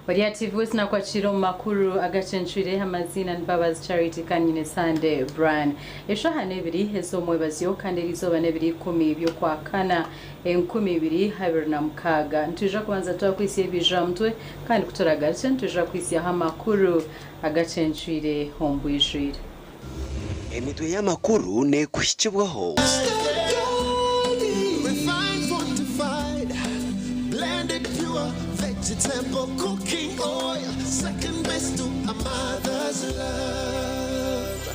Ori aha TV West nakwakira omu makuru agacencwire amaziina ni Mbabazi Charity kandi nyine Sande Brian. Eshaaha n'ebiri ez'omwebazyo kandi eriizooba n'ebiri ikumi by'okwakana 2026. Nitwija kubanza twakwitsya ebiija aha mutwe kandi ku turagarukye nitwija kwitsyaho amakuru agacencwire omu bwijwire. Emitwe y'amakuru neekuhikibwaho. Refined, fortified, blended pure vegetable cooking oil, second best to a mother's love.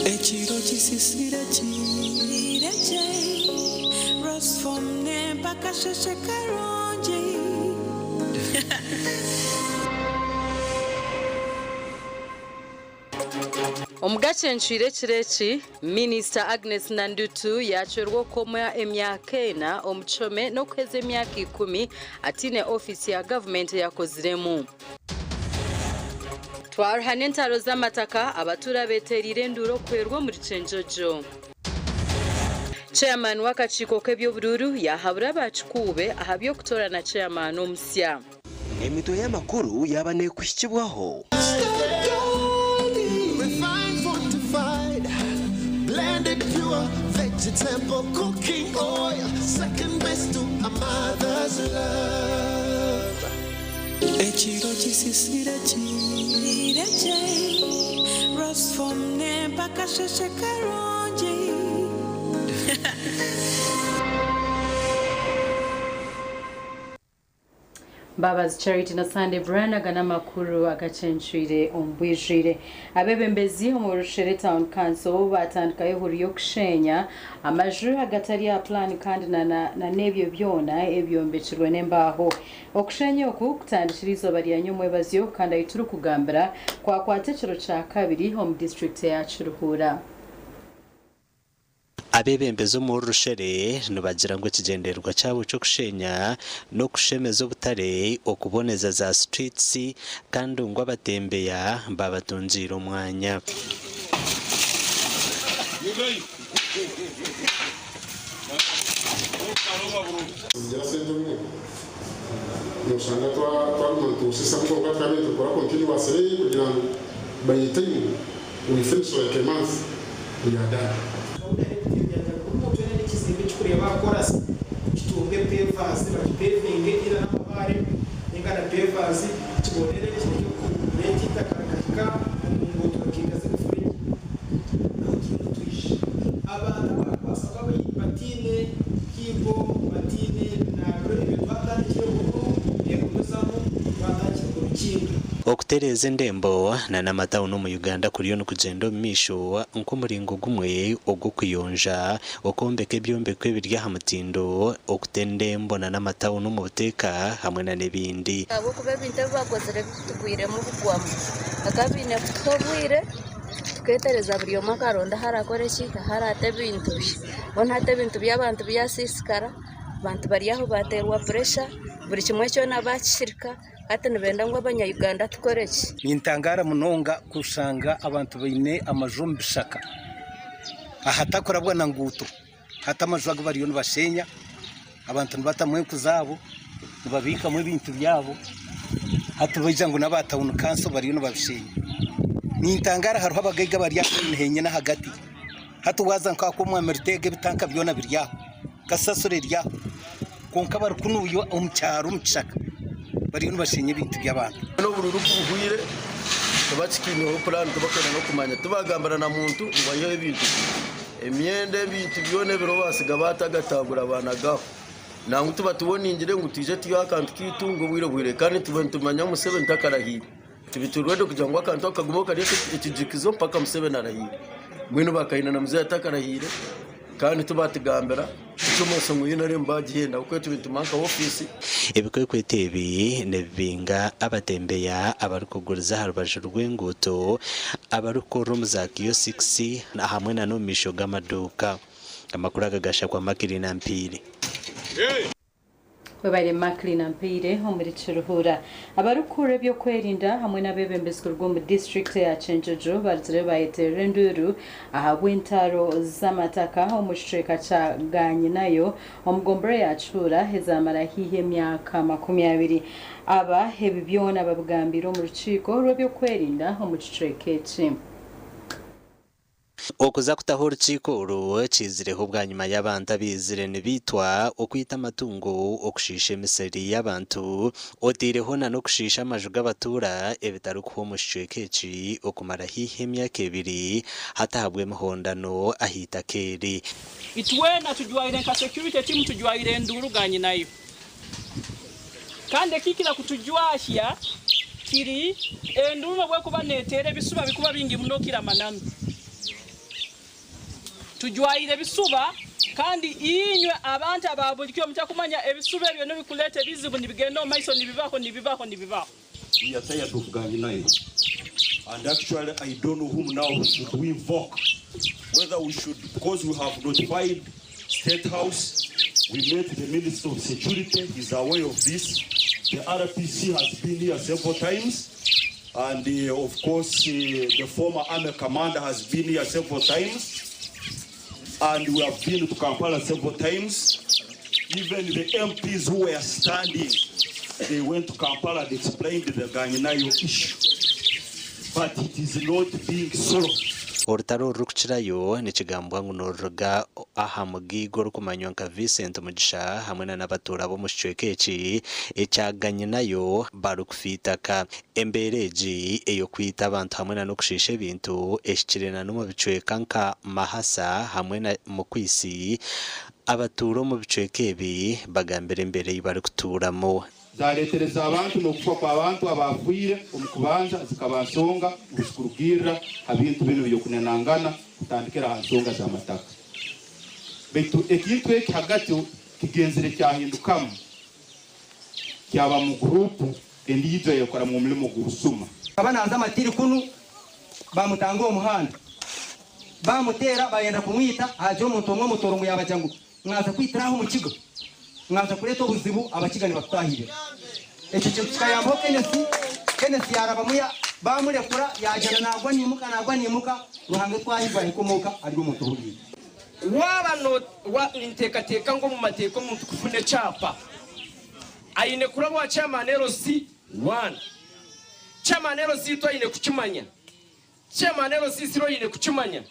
Ekiro kisisire kirekye Rosfom mpakasheshe karungi. Omu gacencwire ekiro eki, Minisita Agnes Nandutu yaacwerwa okukomwa emyaka ena omu kihome n'okuheza emyaka ikumi ataine ofiisi ya gavumenti ei akoziremu. Twaruha n'entaro z'amataka, abatuura beetereire enduuru okuhwerwa omuri Kyenjojo. Chairman w'akakiiko k'eby'oburuuru yaahabura aba Kikuube aha by'okutoorana chairman omusya. Emitwe y'amakuru yaaba neekuhikibwaho. Refined, fortified, blended pure vegetable cooking oil, second best to a mother's love. Ekiro kisisire kirekye Rosfom mpakasheshe karungi. Mbabazi Charity na Sunday Brian aga n'amakuru agacencwire omu bwijwire. Abeebembezi omu Rushere Town Council baatandikaho ehuru y'okusheenya amaju agatari aha pulaani kandi na n'ebyo byona ebyombekirwe n'embaaho. Okusheenya oku kutandikire eizooba rya nyomwebazyo kandi ahu turikugambira kwakwata ekiro kya kabiri omu disiturikiti eya Kiruhura. Abeebembezi omuri Rushere nibagira ngu ekigyendererwa kyabo ky'okusheenya n'okushemeza obutare, okuboneza za streets kandi ngu abatembeya babatungiire omwanya. Zigira sente obumwe noshanga twaguma nitusisamu kwonka twaba nitukora continuously kugira ngu by the time we finish like a month we are done. Gahunda n'ekutimbya nka buri muntu weena n'ekizimbe ekikureeba aha korasi kitunge pavers bagipevinge either n'amabaare ninga na pavers kibonere kireke kureeta eitaka rikahika omu nguuto rikaikaza emifuregye. Aho turiyo nitwija abantu abarikubaasa kuba bataine kiibo bataine binaabiro ebyo twatandikire bururu neegumizamu twatandikire kubikinga. Okutereeza endembo na n'amatauni omu Uganda kuriyo nikugyenda omu maisho nk'omuringo gumwe ogw'okuyonja, okwombeka ebyombeko ebiri aha mutindo, okuta endembo na n'amatauni omu buteeka hamwe na n'ebindi. Ahabw'okuba ebintu ebi bakozire bitugwiremu bugwamu. Bakaba baine kutuha obwire tukeetereza buri omwe akaronda ahu araakore ki, ahu araate ebintu bye. Mbwenu hati ebintu by'abantu byasiisikara, abantu bari aho baateerwa puresha, buri kimwe kyona baakishirika. Hati nibenda ngu abanya-Uganda tukore ki? Nintangaara munonga kushanga abantu baine amaju omu bishaka ahatakurabwa na nguuto. Hati amaju agu bariyo nibasheenya, abantu nibatamu enku zaabo, nibabiikamu ebintu byabo, hati baija ngu n'aba tawuni kanso bariyo nibabisheenya. Nintangaara hariho abagaiga abari aho henyine ahagati. Hati waaza nk'aha kw'omwami Rutega ebitanka byona biri aho, kasasiro eri aho, kwonka bari kunuuya omu kyaro omu kishaka bariyo nibasheenya ebintu by'abantu. N'obururu ku buhwire, Tibakikiineho puraani tibakwenda n'okumanya. Tibagambira na muntu ngu baiheho ebintu bye. Emyenda ebintu byona ebiriho basiga baatagatagura baanagaho. Nangwa tibatuwoningire ngu twije twiheho akantu kaitu ngu obwire bwire kandi nituba nitumanya ngu Museveni takarahiire. Tibituri kugira ngu akantu ako kagumeho kari ekiijukizo mpaka Museveni arahiire. Mbwenu bakaine na muzeeyi atakarahiire kandi tibatugambira eky'omugasho ngu NRM baagihenda ahabw'okuba itwe nitumanya nka ofiisi. Ebikwekweto ebi nibibinga abatembeya abarikuguriza aha rubaju rw'enguuto, abarikukorera omu za kiosikisi hamwe nana omu maisho g'amaduuka. Amakuru aga gashakwa Makirin Ampiire. Webare Maclean Ampaire omuri Kiruhura. Abarikukurira eby'okwerinda hamwe n'abeebembezi kuruga omu disiturikiti eya Kyenjojo barugireyo bayeterera enduuru ahabw'entaro z'amataka omu kicweka kya Ganyinayo omu gombora ya Kihuura ezamara haihi emyaka 20. Aba ebi byona babigambiire omu rukiiko rw'eby'okwerinda omu kicweka eki. Okuza kutaho orukiiko oru kiizireho bwanyima y'abantu abaizire nibaitwa, okwita amatungo, okushiisha emisiri y'abantu, oteireho na n'okushiisha amaju g'abatuura ebitarikuhwa omu kicweka eki okumara haihi emyaka ebiri hati ahabw'emihondano ah'eitaka eri. Itwena tujwaire nka security team tujwaire enduuru ga nyinayo. Kandi ekikira kutujwahya kiri enduuru n'obwekuba neteera ebisuba bikuba bingi muno okira amananu. Tujwaire ebisuba kandi inywe abantu aba bulikiro mutakumanya ebisuba ebyo nibikuleta ebizibu nibigenda omu maiso nibibaho nibibaho nibibaho. We are tired of Ganyinayo and actually I don't know whom now should we invoke whether we should because we have notified State House, we met the Minister of Security, he's aware of this. The RPC has been here several times and uh, of course uh, the former army commander has been here several times and we have been to Kampala several times. Even the MPs who were standing, they went to Kampala and explained the Ganyinayo issue. But it is not being solved. Orutaro orurikukirayo nikigambwa ngu niruruga aha mugaiga orikumanywa nka Vincent Mugisha hamwe na n'abatuura b'omu kicweka eki ekya Ganyinayo barikufa eitaka. Embeera egi ey'okwita abantu hamwe na n'okushiisha ebintu ehikire na n'omu bicweka nka Mahasa hamwe na Mukwisi. Abatuura omu bicweka ebi bagambire embeera ei barikutuuramu. Zaareetereza abantu n'okufa kw'abantu abaafiire omu kubanza zikaba nsonga ngu zikurugiirira ha bintu binu by'okunenangana kutandikira ha nsonga z'amataka. Baitu ekintu eki hagati kigenzire kyahindukamu kyaba mu guruupu endiijo eyekoramu omulimo gw'obusuma. Akaba naaza Matiri kunu, baamutanga omu muhanda, baamuteera, baayenda kumwita. Haagira omuntu omwe omutooro ngu yaabagira ngu, Mwaza kwitira aha omu kigo, mwaza kureeta obuzibu, abakiga nibatutaahirira. Ekyo kintu kikayambaho Kenesi, Kenesi yaarabamu ya, baamurekura, yaagyenda naagwa naimuka, naagwa naimuka, Ruhanga twahigwa ahika omuka ari omuntu ohuriire. Waaba no, wa, ninteekateeka ngu omu mateeka omuntu kufuna ekyapa aine kuraba owa chairman LC one. Chairman LC two aine kukimanya. Chairman LC three oine kukimanya.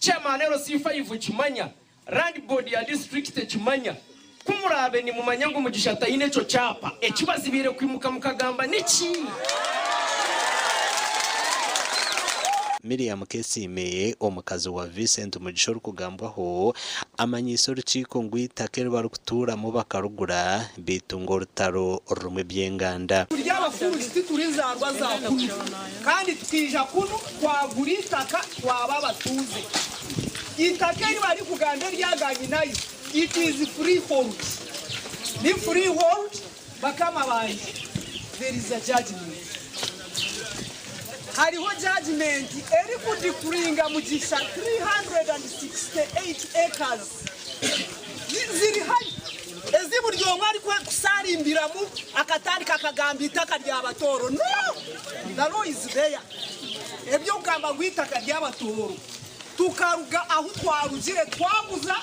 Chairman LC five kimanya. Land board ya district ekimanya. Ku muraabe nimumanya ngu Mugisha taine ekyo kyapa, ekibazibiire kwimuka mukagamba niki? Miriam Kesiime, omukazi wa Vincent Mugisha orikugambwaho, amanyiise orukiiko ngu eitaka eri barikutuuramu bakarugura beitu ngu orutaro rurimu eby'enganda. Turi abafuruzi tituri nzaarwa za kunu, kandi tukaija kunu twagura eitaka twaba abatuuze. Eitaka eri barikugamba erya Ganyinayo, it is freehold. Ni freehold bakama bangye. There is a judgement. Hariho judgement erikudikuringa Mugisha 368 acres ziri haihi ezi buri omwe arikusaarimbiramu akatandika akagamba eitaka rya Batooro. No! The law is there. Eby'okugamba ngu eitaka rya Batooro tukaruga ahu twarugire twaguza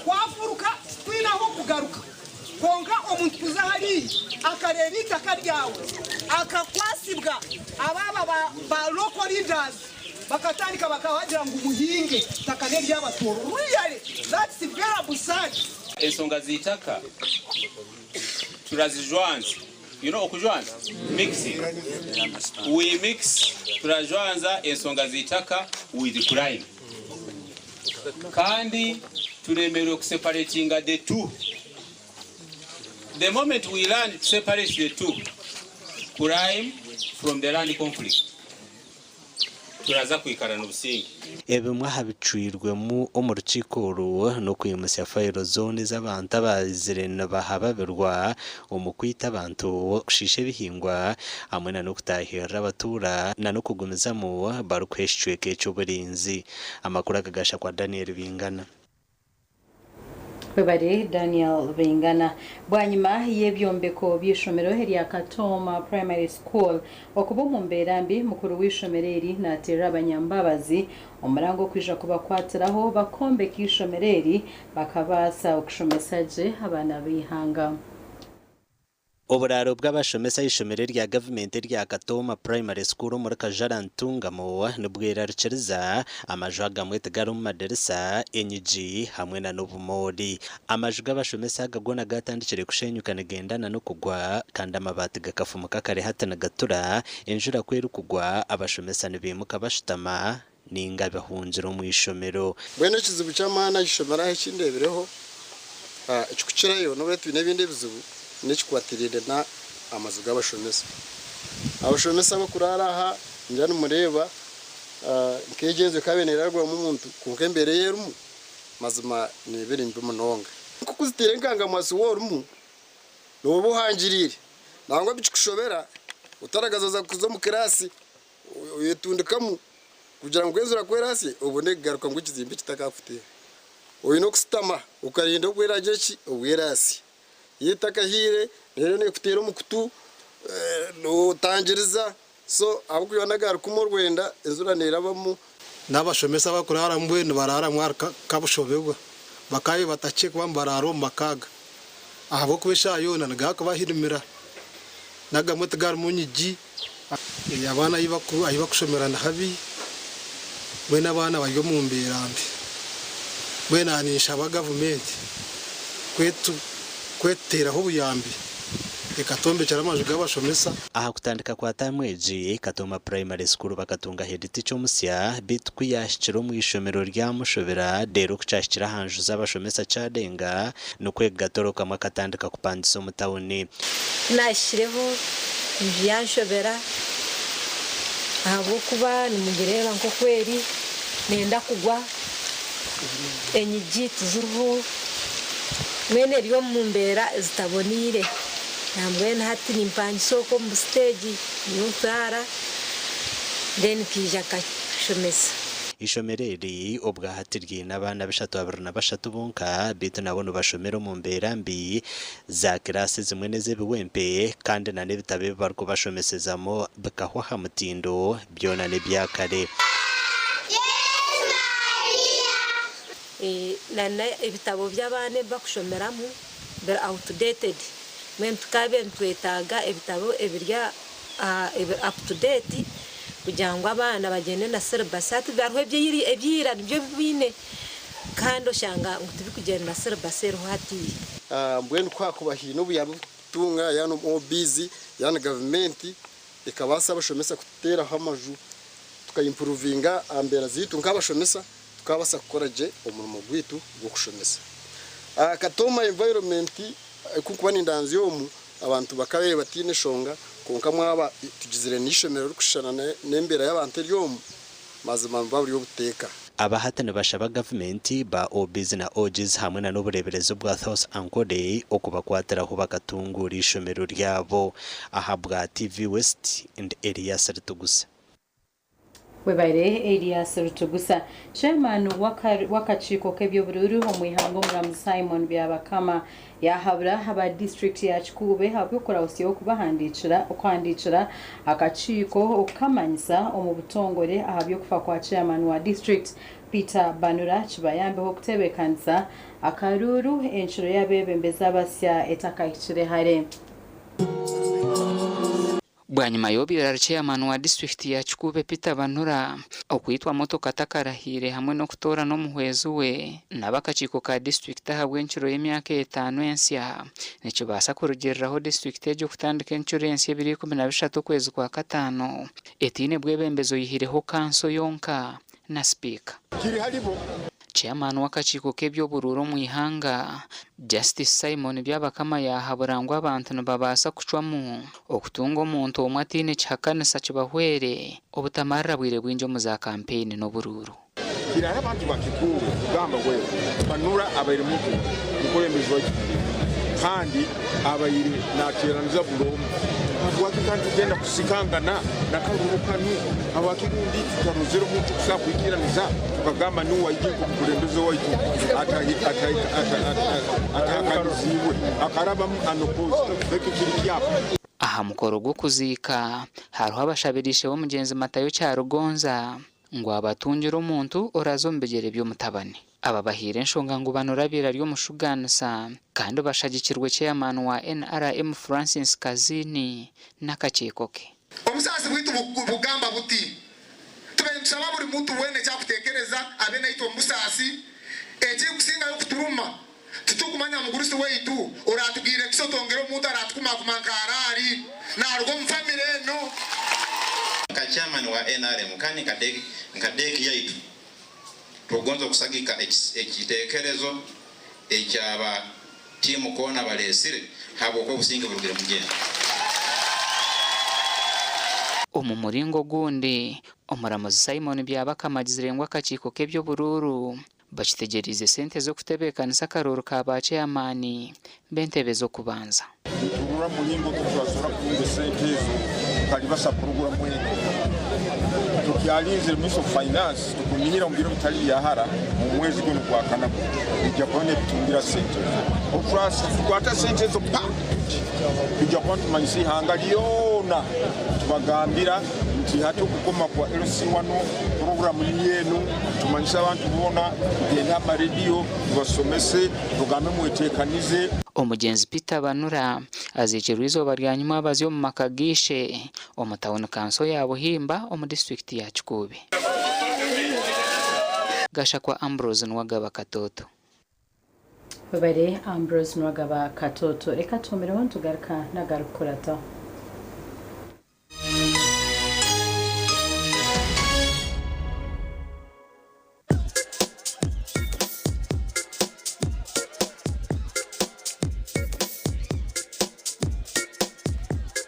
twafuruka titwine ah'okugaruka. Kwonka omuntu kuza hariya akareeba eitaka ryawe akakwatsibwa abaaba ba local leaders bakatandika bakabagira ngu muhinge eitaka n'ery'abatooro really that's very absurd. Ensonga z'eitaka turazijwanza. You know okujwanza? Mixing. We mix, turajwanza ensonga z'eitaka with crime. Kandi turemerwe kuseparatinga the two. The moment we learn to separate the two, crime from the land conflict, turaza kwikarana obusinge. Ebimwe aha bicwirwemu omu rukiiko oru n'okwimutsya fayiro zoona ez'abantu abaizire nibahababirwa omu kwita abantu, kushiisha ebihingwa hamwe na n'okutaahirira abatuura na n'okugumizamu barikuha ekicweka ekyo oburinzi. Amakuru aga gashakwa Daniel Bingana. Webare Daniel Bingana. Bwanyima y'ebyombeko by'eishomero erya Katooma Primary School okuba omu mbeera mbi, mukuru w'eishomero eri naateerera abanyambabazi omuranga okwija kubakwatiraho bakombeka eishomero eri bakabaasa okushomesa gye abaana b'eihanga. Oburaaro bw'abashomesa aha ishomero erya gavumenti erya Katooma Primary School omuri Kajara Ntungamo nibwerarikiriza. Amaju agamwe tigarimu madirisa, enyigi hamwe na n'obumoori. Amaju g'abashomesa aga goona gatandikire kushenyuka nigenda na n'okugwa kandi amabaati gakafumuka kare hati nigatura. Enjura ku erikugwa abashomesa nibimuka bashutama ninga bahungira omu ishomero. Mbwenu ekizibu ky'amaani aha ishomero aha eki ndeebireho ekikukirayo n'obu twine ebindi ebizibu n'ekikwatiraine n'amaju g'abashomesa. Abashomesa abakuraara aha ningira nimureeba nk'egi enju ekaba neeraarwamu omuntu kwonka embeera ei erimu mazima neeba eri mbi munonga. Nk'oku zitaire enkangamwatsi waaba orimu nooba ohangiriire nangwa bikikushobera otaragaza kuza omu kiraasi Oyetundikamu kugira ngu enjura ku eraasye obone kugaruka ngu ekizimbe kitakakuteera. Oine okusitama okarinda obu eragye ki? Obu eraasye. Yo etakahiire reero neekuteera omu kutu, nootangiriza. So ahabw'okugira nagarukamu orwenda enjura neerabamu. N'abashomesa abakuraaramu mbwenu nibaraaramu ahari kabushoberwa bakaabaire batakye kuba nibaraara omu maka aga ahabw'okuba eshaaha yoona nigakubahirimira n'agamwe tigarimu nyigi. Abaana ahi bakushomera ni habi, mbwenu abaana bari omu mbeera mbi. Mbwenu aha ninshaba gavumenti kwetuteeraho obuyambi ekatwombekyera amaju g'abashomesa. Aha kutandika kwa taamu egi, Katooma Primary School bakatunga head teacher omusya beitu ku yaahikire omu ishomero ryamushobera reero ku kyahikire aha nju z'abashomesa kyarenga nikwo gatorokamu akatandika kupangisa omu tauni. Ku naahikireho enju yanshobera ahabw'okuba nimugireeba nk'oku eri neenda kugwa, enyigi tiziriho, mbwenu eri omu mbeera ezitaboneire. Nambwenu hati nimpangisa okwo omu busiteegi niyo ntwara then nkaija nkashomesa. Eishomero eri obwahati riine abaana bishatu 23 bonka beitu nabo nibashomera omu mbeera mbi. Za kiraasi ezimwe n'ez'ebiwempe kandi na n'ebitabo ebi barikubashomesezamu bikahwa aha mutindo, byona n'ebya kare. Na n'ebitabo by'abaana ebi barikushomeramu biri outdated. Mbwenu tukaabaire nitwetaaga ebitabo ebiri up to date kugira ngu abaana bagyende na syllabus. Hati hariho ebya ira nibyo bi baine kandi oshanga ngu tibikugyenda na syllabus eriho hatiiya. Mbwenu ku hakuba haine obuyambi obu tukutunga yaaba n'omu OBs yaaba ni gavumenti ekabaasa abashomesa kututeeraho amaju tuka improvinga aha mbeera zaitu nk'abashomesa tukabaasa kukora gye omurimo gwaitu gw'okushomesa. Katooma environment ku nkuba nindanzya omu abantu bakabaire bataine shonga kwonka mwaba tugizire n'eishomero ririkushushana n'embeera y'abantu eri omu mazima nibuba buri obuteeka. Aba hati nibashaba gavumenti, ba OBs na OGs hamwe na n'obureeberezi obwa Thos Ankole okubakwatiraho bakatunguura eishomero ryabo. Ahabwa TV West, ndi Elias Ritugusa. Webare Elias Rutugusa. Chairman w'akakiiko k'eby'oburuuru omu ihanga Omuramuzi Simon Byabakama yaahabura aba disiturikiti ya Kikuube ahabw'okurahusya okubahandiikira okuhandiikira akakiiko okukamanyisa omu butongore aha by'okufa kwa Chairman wa disiturikiti Peter Banura kibayambeho okuteebekanisa akaruuru enkiro y'abeebembezi abasya etakahikire hare. Bwanyima y'obaire ari Chairman wa disiturikiti ya Kikuube Peter Banura okwitwa motoka atakarahiire hamwe n'okutoorana omuhwezi we n'ab'akakiiko ka disiturikiti ahabw'encuro y'emyaka etaano ensya nikibaasa kurugiiriraho disiturikiti egyo kutandika encuro ensya ebiro 13 okwezi kwa kataano etaine bwebembezi oyihireho kanso yonka na sipiika. Chairman w'akakiiko k'eby'oburuuru omu ihanga, Justice Simon Byabakama yaahabura ngu abantu nibabaasa kucwamu okutunga omuntu omwe ataine kihakanisa kibahwere obutamarira bwire bwingi omu za kampeyini n'oburuuru. Kirara abantu ba Kikuube kugamba bwero Banura abaire muntu mukulembezi waitu kandi abaire nateraniza buri omwe. Habwaki kandi tugenda kusikangana nakaruru kanu? Habwaki rundi tutarozere omuntu kusobola kwikiraniza tukagamba niwe aije nk'omukulembeze waitu atahakaniziibwe akarabamu unopposed? Eki kiri kyapa. Aha mukoro gw'okuziika hariho abashabire ishe w'omugyenzi Matayo Kyarugonza ngu abatungire omuntu oraaze omu bigyere by'omutabani. Aba bahaire enshonga ngu Banura abaire ari omushugaanisa kandi bashagikirwe Chairman wa NRM Francis Kazini n'akakiiko ke. Obusaasi bwaitu bugamba buti, Tubaire nitusaba buri muntu weena eki arikuteekereza abe naitwe omu busaasi. Ekirikusingayo kuturuma, titurikumanya mugurusi waitu oraatugirire kusa otwongere omuntu araatukumakuma nka Araari naaruga omu famire eno. Nka chairman wa nrm kandi nka DEC yaitu, tukugonza okusagika ekitekerezo ekyaba tiimu koona baleesire habwokuba obusinge burugire mugyenda. Omu muringo ogundi, Omuramuzi Simon Byabakama agizire ngu akakiiko k'eby'oburuuru bakitegyereize sente z'okutebeekanisa akaruuru ka ba ceyamaani b'entebe z'okubanza. Niturora mulingo ki turasobora kutunga esente ezo tukalibasa puroguramu enu. Tukyalinzire Ministry of Finance tukunihira omu biro bitali byahara omu mwezi gunu gwa kana ija kuba netutungira sente ezo. Obu turakwata sente ezo pa twija kuba nitumanyisa ihanga lyona tubagambira nti hati okukoma kwa LC wanu puroguramu niyo enu tumanyise abantu boona tugende aha marediyo tubasomese tugambe mwetekanize. Omugyenzi Peter Banura aziikirwe eizooba rya nyumwabazyo omu maka g'eishe omu tauni kanso ya Buhimba omu disiturikiti ya Kikuube. Gashakwa Ambrose Nuwagaba Katoto. Webare Ambrose Nuwagaba Katoto. Reka tuhumireho nitugaruka n'agarikukurataho.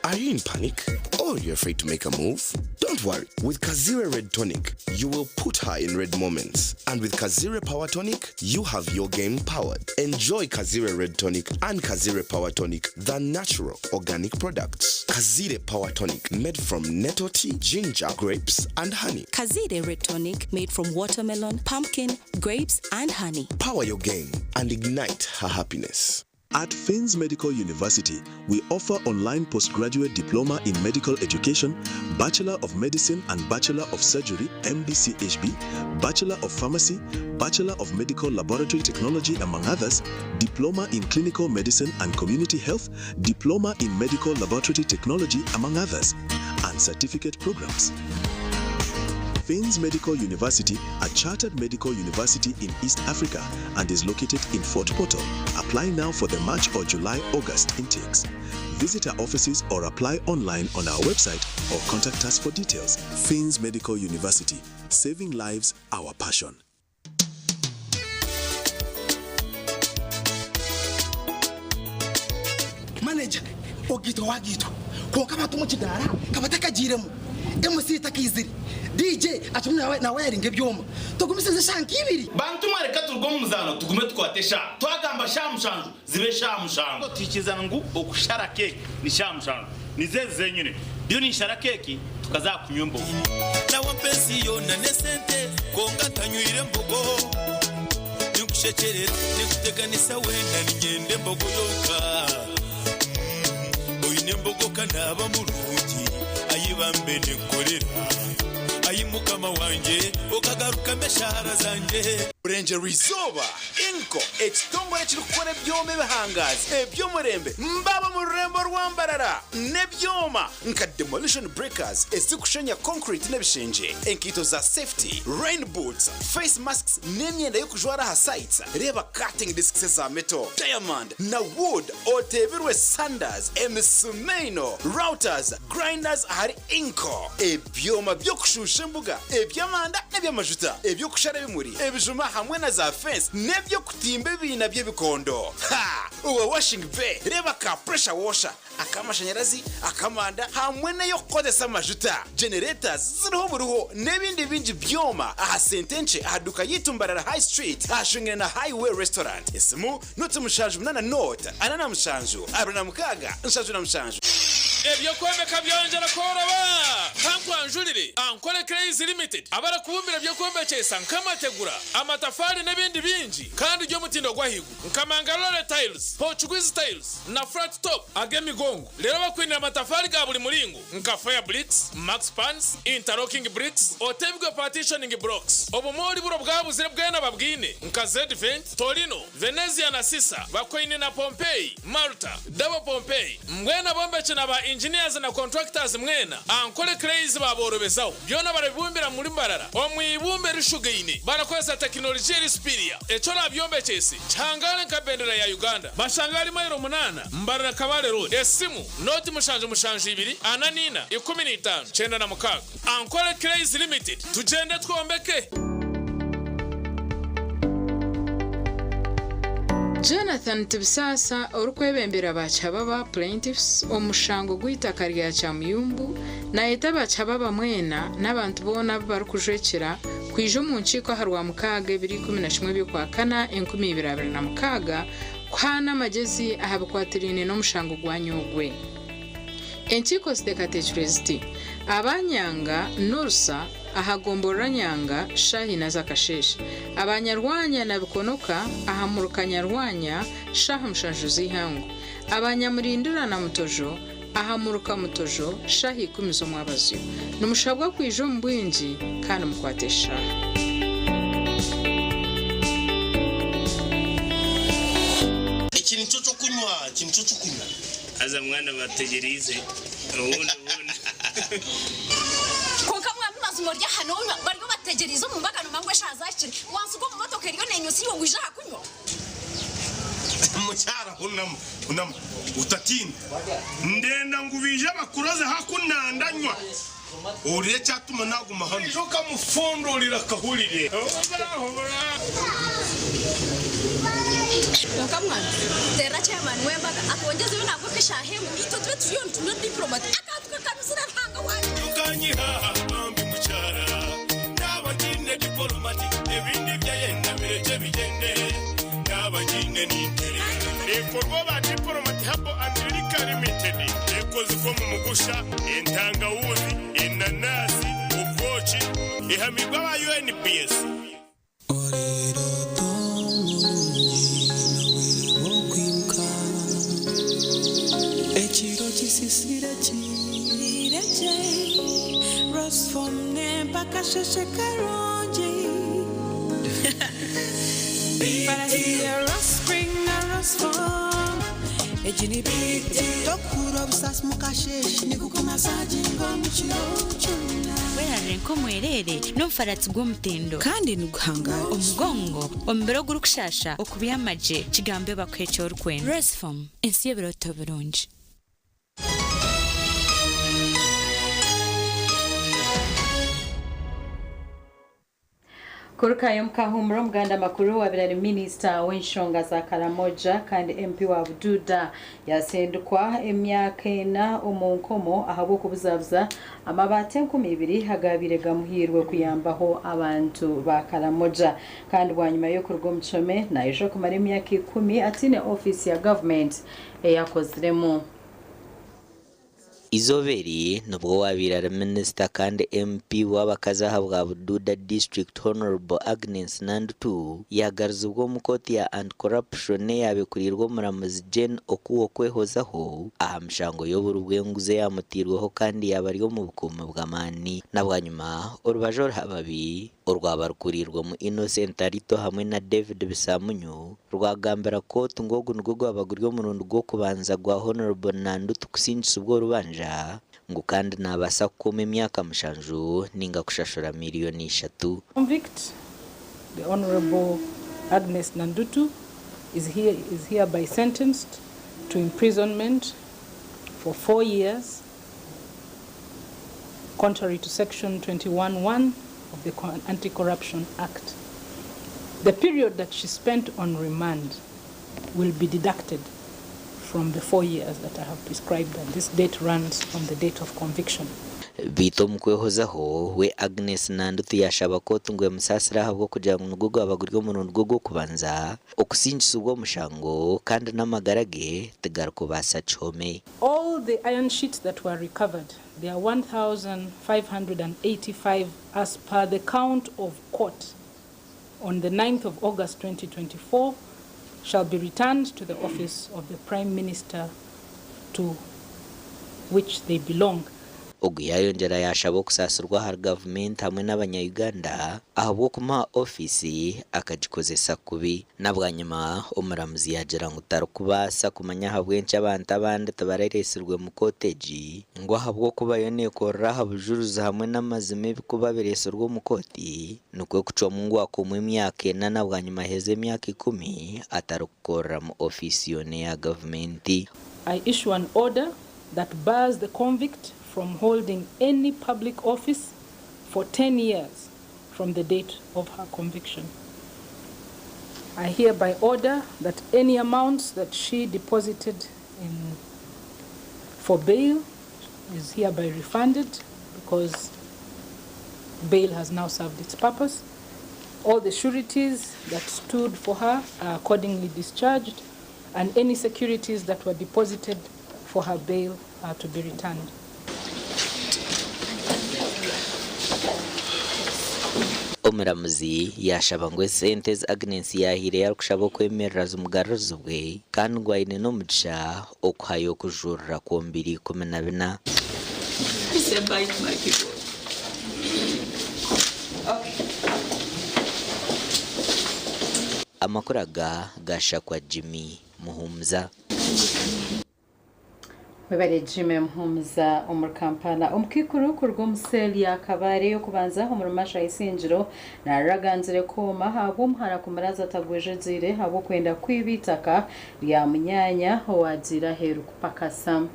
Are you in panic? Or you're afraid to make a move? Don't worry. With Kazire Red Tonic, you will put her in red moments. And with Kazire Power Tonic, you have your game powered. Enjoy Kazire Red Tonic and Kazire Power Tonic, the natural organic products. Kazire Power Tonic, made from nettle tea, ginger, grapes, and honey. Kazire Red Tonic made from watermelon, pumpkin, grapes, and honey. Power your game and ignite her happiness. At Finns Medical University, we offer online postgraduate diploma in medical education, Bachelor of Medicine and Bachelor of Surgery, MBCHB, Bachelor of Pharmacy, Bachelor of Medical Laboratory Technology, among others, Diploma in Clinical Medicine and Community Health, Diploma in Medical Laboratory Technology, among others, and certificate programs. Finns Medical University, a chartered medical university in East Africa and is located in Fort Portal. Apply now for the March or July August intakes. Visit our offices or apply online on our website or contact us for details. Finns Medical University, saving lives, our passion. Manager, ogiitwa wagiitwa kwonka abantu omu kidaara ka batakagiiremu, MC takaizire, DJ akirimu nawayaringa ebyoma, tugumisirize eshaaha nk'ibiri. Bantu mwe reka turuge omu muzaano tugume tukwate eshaaha. Twagamba shaaha mushanju zibe shaaha mushanju. Tuhikirizana ngu okushara keeki ni shaaha mushanju. Nizo ezi zenyine. Ndiyo ninshara keeki tukaza aha kunywa embogo. Nawampa ensi yoona n'esente kwonka ntanywire mbogo. Ninkushekyerera ninkuteganisa weena niinyenda embogo yonka. Oine embogo ka naaba murungi ayi bambe ninkukorera. Ayi Mukama wangye okagarukamu eshaara zangye. Burengyerwa izooba, Inco, ekitongore ekirikukora ebyoma ebihangaazi eby'omurembe mbaba omu rurembo rwa Mbarara n'ebyoma nka demolition breakers ezirikushenya concrete n'ebishengye, enkaito za safety, rain boots, face masks n'emyenda y'okujwara aha sites. Reeba cutting discs eza metal, diamond na wood oteebirwe sanders, emisumeino, routers, grinders ahari Inco. Ebyoma by'okushuusha embuga, eby'amanda n'eby'amajuta, eby'okushara ebimuri, ebijuma hamwe na za fence n'eby'okutimba ebiina by'ebikondo. Ha! Owa washing bay, reeba ka pressure washer, ak'amashanyarazi, ak'amanda hamwe n'ey'okukozesa amajuta. Generators ziriho buriho n'ebindi bingi byoma aha sente nkye aha duuka yaitu Mbarara High Street ahashungaine na Highway Restaurant. Esimu noti 78 nought 47 26 77. Eby'okwombeka byongyera kworoba! Kankwanjurire Ankole Clays Limited abarikubumbira eby'okwombekyesa nk'amategura, amatafaari n'ebindi bingi kandi by'omutindo gw'ahaiguru nka Mangalore Tiles, Portuguese Tiles na Flat Top ag'emigongo. Reero bakwinire amatafaari ga buri muringo nka Fire Bricks, Max Pans, Interlocking Bricks, Otebigwe Partitioning Blocks. Obumoori buro bwabuzire bwena babwine nka Z-Vent, Torino, Venezia na Sisa, Bakoine na Pompeii, Malta, Double Pompeii, mbwenu abombeki na ba engineers na contractors mwena, Ankole Clays baaborobezaho. Byona barabibumbira muri Mbarara omu ibumba erishugaine barakozesa tekinologiya eri superior. Eki orabyombekyese kihangare nka bendera ya Uganda. Bashanga ahari mailo munaana, Mbarara Kabale Road. Esimu, nooti mushanju mushanju ibiri, ana n'ina, 15, 96. Ankole Clays Limited, tugyende twombeke! Jonathan Tibisaasa orikwebembera ba Kihababa, Plaintiffs, omu mushango gw'eitaka rya Kyamuyumbu nayeta aba Kihababa mwena n'abantu boona abu barikujwekyera kwija omu nkiiko aha Rwamukaaga ebiro 11 by'Okwakana 2026 kuhaana amagyezi aha bikwatiraine n'omushango gwa nyoogwe. Enkiiko ziteekateekirwe ziti, Aba Nyanga n'Orusa aha gomborora Nyanga shaaha ina z'akasheeshe, aba Nyarwanya na Bikonoka aha muruka Nyarwanya shaaha mushanju z'eihangwe, aba Nyamurindira na Mutojo aha muruka Mutojo shaaha ikumi z'omwabazyo. Nimushabwa kwija omu bwingi kandi mukwate eshaaha. Eki nikyo ky'okunywa, eki nikyo ky'okunywa. Haza mwana bategyereize obundi obundi. Kwonka mwami mazima ori aha nonywa bariyo bategyereize omu mbaga nomanya ngu eshaaha zahikire wansiga omu motoka eriyo nenywa iwe waija aha kunywa. Mukyara hunama hunama otatiina ndenda ngu baije bakuroze haku nandanywa ohurire ekyatuma naguma hanu. Oija okamufundurira akahurire. Kwonka mwana terera chairman w'embaga atwongyezeyo nangwa nk'eshaaha emwe itwe tube turiyo nitunywa diplomat akantu kakanuzire Ruhanga wangye. Tokanyiha bambi mukyara naba ngiine dipolomati ebindi ebyayenda birekye bigyende naba ngiine ninterera. Ekorwa ba Diplomat Herbal and Liquor Limited ekozirwe omu mugusha, entangawuzi, enanasi, obwoki, ehamibwe aba UNBS. Ekiro kisisire kirekye Rosform nempa akasheshe karungi Farasi ya Rospring na Rosform Egi ni BT Tokuhurira obusaasi mukasheeshe Nigukumasaginga omu kiro kyona Werarire nk'omwereere n'omufaratsi gw'omutindo. Kandi niguhangaara. Omugongo, omubiri ogurikushaasha, okubyama gye, kigambe bakuhe eki orikwenda. Rosform, ensi y'ebirooto birungi. Kurukayo mukahumura omuganda makuru wabire ari minisita w'enshonga za Karamoja kandi MP wa Bududa yasindikwa emyaka ena omu nkomo ahabw'okubuzabuza amabaati 2000 agabaire gamuhairwe kuyambaho abantu ba Karamoja kandi bwanyima y'okuruga omu kihome naija kumara emyaka 10 ataine ofiisi ya gavumenti ei akoziremu. Eizooba eri nibwo owaabaire ari minisita kandi MP w'abakazi ahabwa Bududa District Honourable Agnes Nandutu yaagarizibwa omu kooti ya Anti-Corruption eyaaba ekuriirwe omuramuzi Jane Okuo kwehozaho aha mishango y'oburi bw'enguzi eyamuteirweho kandi yaaba ari omu bukuumi bw'amaani. Na bwanyima orubaju oruhababi orwaba rukuriirwemu Innocent Arito hamwe na David Bisamunyu rwagambira kooti ngu ogu nigwo gwaba guri omurundi gw'okubanza gwa Honourable Nandutu kusingisibwa orubanja ngu kandi naabaasa kukuuma emyaka 7 ninga kushashura miliyoni 3. Convict, the Honorable Agnes Nandutu, is hereby sentenced to imprisonment for 4 years, contrary to Section 21(1) of the Anti-Corruption Act. The period that she spent on remand will be deducted from the 4 years that I have prescribed, and this date runs from the date of conviction. Beitu omu kwehozaho we, Agnes Nandutu yashaba kooti ngu emusaasire ahabw'okugira ngu nigwo gwaba guri omurundi gwe gw'okubanza okusingisibwa omushango kandi n'amagara ge tigarikubaasa kihome. All the iron sheets that were recovered, there are 1,585 as per the count of court on the 9th of August 2024, shall be returned to the office of the Prime Minister to which they belong. Ogu yayongyera yashaba okusaasirwa ahari gavumenti hamwe n'abanya-Uganda ahabw'okumuha ofiisi akagikozesa kubi. Na bwanyima omuramuzi yagira ngu tarikubaasa kumanya ahabw'enki abantu abandi tibareresirwe mu kooti egi, ngu ahabw'okuba yo neekorera aha bujurizi hamwe n'amazima ebikuba bireesirwe omu kooti, nikwo kucwamu ngu akomwe emyaka 4 na bwanyima aheze emyaka 10 atarikukorera mu ofiisi yoona eya gavumenti. I issue an order that bars the convict from holding any public office for 10 years from the date of her conviction. I hereby order that any amounts that she deposited for bail is hereby refunded because bail has now served its purpose. All the sureties that stood for her are accordingly discharged, and any securities that were deposited for her bail are to be returned. Omuramuzi yashaba ngu esente ezi Agnes yahiire yarikushaba okwemerera zimugarurizibwe kandi ngu aine n'omugisha okuhayo okujurira kwomu 2014. Say bye to my people. Okay. Amakuru aga gashakwa Jimmy Muhumuza. Webale Jimmy Muhumuza omuri Kampala. Omukiikuru kuruga omu seeri ya Kabale y'okubanza omuri Masha Isingiro naraganzire kooma ahabw'omuhara kumuraza atagwejegyeire ahabw'okwenda kwiba itaka rya munyanya owagiire aheeru kupakasa.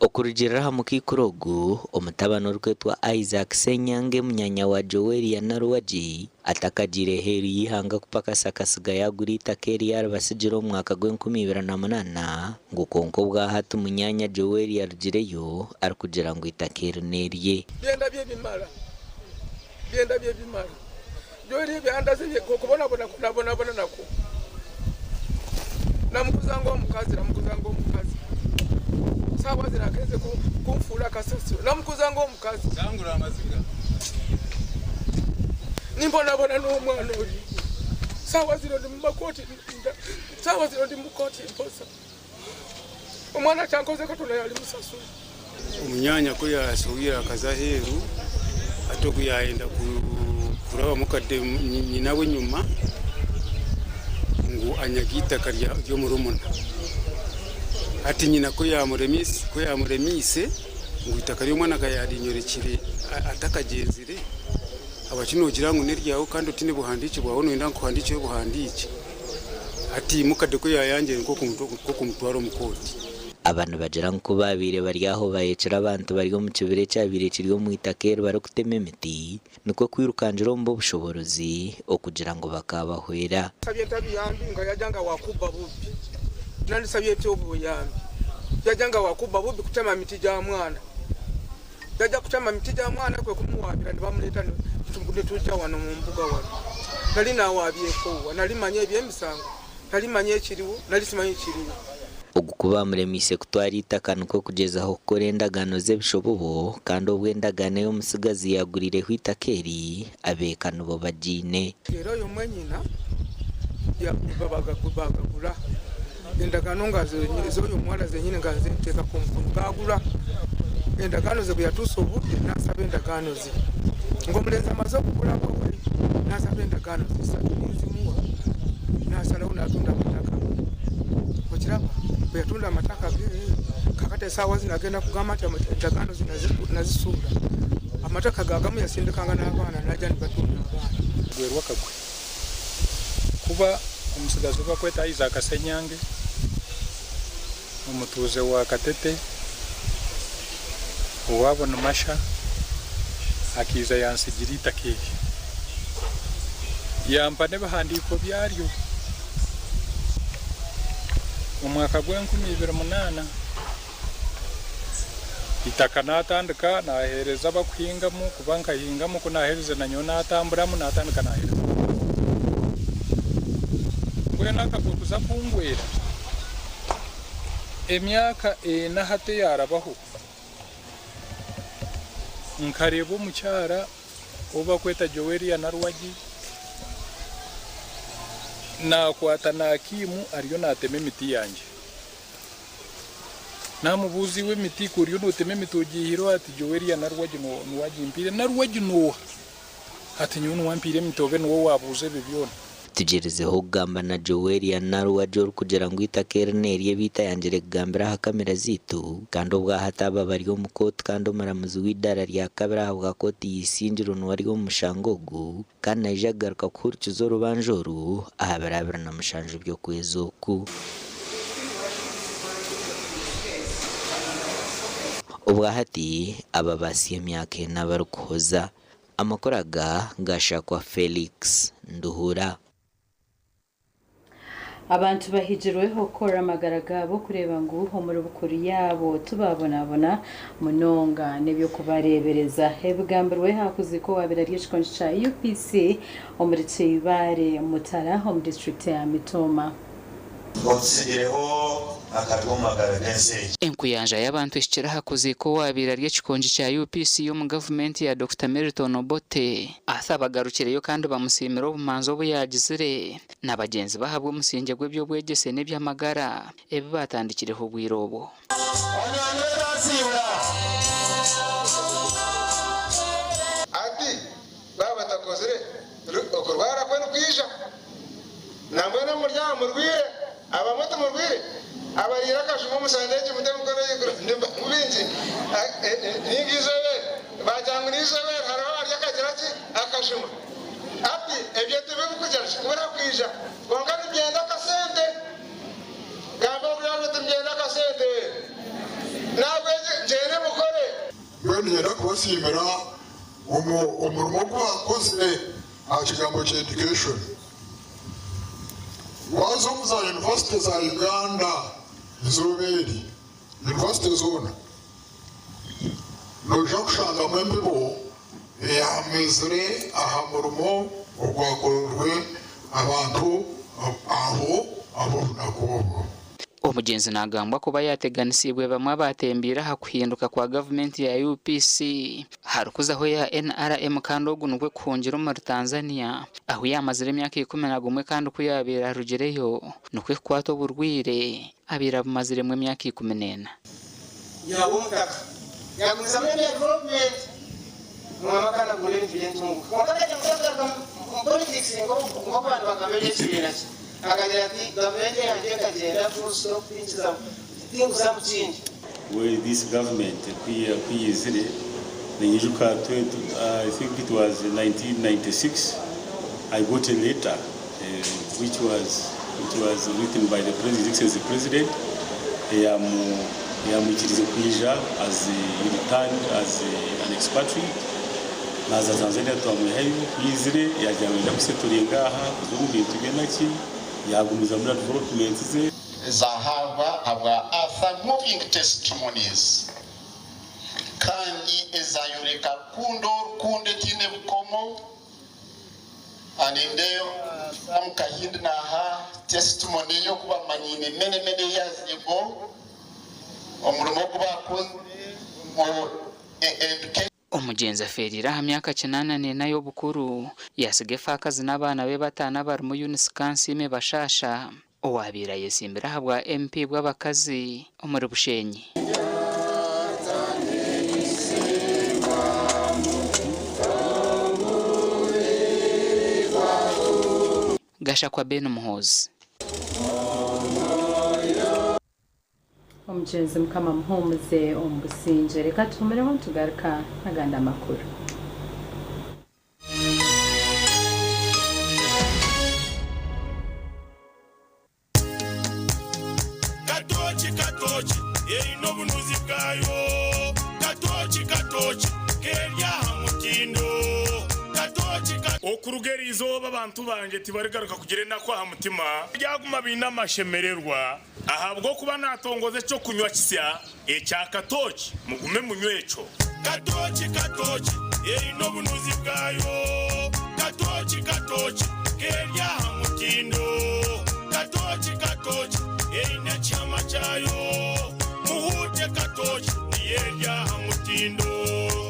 Okurugirira aha mukiikuru ogu, omutabani orikwetwa Isaac Senyange, munyanya wa Joel Naruwagi, atakagiire heeru y'eihanga kupakasa, akasiga yagura itaka eri yaribasigira omu mwaka gw'e2008, ngu kwonka obwahati munyanya Joel yarugireyo arikugira ngu itaka eri n'erye. Byenda byebimala, byenda byebimala, Joel ebyandaze okubonabona kunabonabona nakwo. Namukuza ngaomukazi, namukuza ngaomukazi, saawa zino agenze kunfuula kasasiro. Namukuza ngaomukazi, nimbonabona n'omwana oli. Saawa zino ndi mumakooti, saawa zino ndi mukooti mposa omwana kyankoze Katonda yali musasula. Omunyanya ko yasohwire akaza aheeru, ati ogu yayenda kuraba mukadde nyina we nyuma ngu anyaga itaka ry'omurumuna. Ati nyina ko yamuremiise ngu itaka ry'omwana akayarinyorekire atakagyenzire, abaki nogira ngu neryawe kandi otine buhandiiki bwawe, noyenda nkuhandiikireho buhandiiki. Ati mukadde ko yayangire nkokumutwara omu kooti. Abantu bagira ngu ku babaire bari aho bayekire abantu bari omu kibira ekyabaire kiri omu itaka eri barikutema emiti, nikwo kwirukangira omu b'obushoborozi okugira ngu bakabahwera. Sabye ntabiyambi nga yajja nga wakubba bubbi, nandisabye etya obuyambi? Yajja nga wakubba bubbi kutema miti gya mwana, yajja kutema miti gya mwana, kwe kumuwabira ne bamuleeta netujja wano mu mbuga wano. Nali nawabyekowa, nali manye ebyemisango, nali manye ekiriwo, nali simanyi ekiriwo. Ogu ku baamuremeise kutwara eitaka nikwo kugyezaho kukora endagaano z'ebishobobo kandi obwo endagaano ei omutsigazi yaaguriireho eitaka eri abeeka nibo bagiine. Era oyo mwenyina baagagura endagaano nga z'oyo omuwara zenyine nga nze nteekako omukono gaagura endagaano ze bweyatuusa obudde n'asaba endagaano ze ng'omulenzi amaze okugulako we n'asaba endagaano ze satu ninzimuwa n'asalawo n'atunda amataka okiraba bwe yatunda amataka ge kakati esaawa zino agenda kugamba nti endagaano ze nazisuula amataka ge agamu yasindikanga n'abaana najja nibatunda abaana. Gwerwakagwe kuba omutsigazi ou barikweta Isaac Ssenyange, omutuuze wa Katete, owaabo ni Masha, akaija yantsigira eitaka eri, yampa n'ebihandiiko byaryo. Omwaka gw'enkumi ibiri munaana, eitaka naatandika naaheereza abarikuhingamu kuba nkahingamu ku naaherize nanyowe naatamburamu naatandika naaheereza abandi. Mbwenu akagwe kuza kungwera emyaka ena hati eyaarabaho, nkareeba omukyara ou barikweta Joelia Naruwagi naakwata naakiimu ariyo naatema emiti yangye. Naamubuuza iwe emiti ku oriyo nootema emiti ogiihire oha? Ati Joelia Naruwagi niwe agimpiire. Naruwagi n'oha? Ati nyowe niwe ampiire emiti obe niwe waabuuza ebyo byona. Tugyerizeho kugamba na Joelia Naruwagi orikugira ngu eitaka eri n'erye beitu ayangire kugambira aha kamera zaitu kandi obwahati aba bari omu kooti kandi omuramuzi w'eidaara rya kabiri ahabwa kooti y'eisingiro niwe ari omu mushango ogu kandi naija kugaruka kuhurikiza orubanja oru aha biro 27 by'okwezi oku. Obwahati aba baasya emyaka ena barikuhoza. Amakuru aga gaashakwa Felix Nduhura. Abantu bahigirwe okukora amagara gaabo kureeba ngu omuri bukuru yaabo tibaabonabona munonga n'eby'okubareebereza. Ebigambirwe aha kuziika owaabaire ari ekikongi kya UPC omuri Kyeibaare Mutara omu disiturikiti ya Mitooma. Otutsigireho akabi omu magara g'ensi egi. Enkuyanja y'abantu ehikire aha kuziika owaabaire ari ekikongi kya UPC omu gavumenti ya Dokita Milton Obote. Arthur bagarukireyo kandi bamusiimira obumanzi obu yaagizire na bagyenzi be ahabw'omusingye gw'eby'obwegyese n'eby'amagara ebi baatandikireho obwire obwo. Ati, Baaba batakozire, okurwara kwe nikwija. Nambwenu omuri aha murwire, abamwe timurwire? Abariire akajuma omu sande egi mute emikono ahaiguru, nimbamu baingi. Nainga eizooba eri, baagira ngu n'eizooba eri hariho abarya akagira ki? Akajuma. Ati, Ebyo tibirikugira ki? Kubura kwija. Kwonka nibyenda akasente. Gamba orikugira oti nibyenda akasente. Nahabwekyo gyende mukore. Mbwenu niinyenda kubasiimira omurimo ogu baakozire aha kigambo kya education. Waaza omu za yunivasite za Uganda eizooba eri, yunivasite zoona, noija kushangamu embibo eyaamezire aha murimo ogwakozirwe abantu abo ab'obunaku obwo. Omugyenzi nagambwa kuba yateganisiibwe bamwe abatembiire aha kuhinduka kwa gavumenti ya UPC aharikuzaho eya NRM kandi ogu nikwo kuhungira omuri Tanzania ahu yaamazire emyaka 11 kandi ku yaabaire arugireyo nikwo kukwata oburwaire abaire abumaziremu emyaka 14. Nyina w'omutaka yagumizamu n'ebya development mwama kandi agura ebintu by'entunguka kwonka akagira ngu takugaruka omu politics nk'oku abantu bagamba eby'ekibiina kye. Akagira ati, Gavumenti eyangye ekagyenda full stop tinkuza mu kindi. We this government ku yaizire ninyijuka I think it was 1996 I got a letter which was which was written by the His Excellency President eyamwikirize kwija as he returned as an expatriate naza Tanzania twamwihayo ku yaizire yagira ngu naija kusettlinga aha kuza omu bintu bye naki yagumizamu na developments ze. Ezahaabwa habwa Arthur Moving Testimonies kandi ezayoreka rukundo rukundo etaine bukomo. Nindeeba Sam Kahindi naaha testimony y'okuba manyine many, many years ago, omurimo ogu bakozire omu education. Omugyenzi afeeriire aha myaka 84 y'obukuru, yaasiga efaakazi n'abaana be bataano abarimu Eunice Kansiime Bashasha owaabaire ayesimbire aha bwa MP bw'abakazi omuri Bushenyi. Gashakwa Ben Muhoozi. Omugyenzi Mukama amuhumuze omu busingye. Reka tuhumireho nitugaruka n'agandi amakuru. Katoki, katoki eine obunuzi bwayo. Katoki, katoki keri aha mutindo. Katoki. Okuruga eri izooba abantu bangye tibarigaruka kugira enaku aha mutima, baryaguma baine amashemererwa, ahabw'okuba naatongoza eky'okunywa kisya ekya Katoki. Mugume munywe ekyo. Katoki, katoki eine obunuzi bwayo. Katoki, katoki keri aha mutindo. Katoki, katoki eine ekihama kyayo. Muhuute Katoki niyo eri aha mutindo.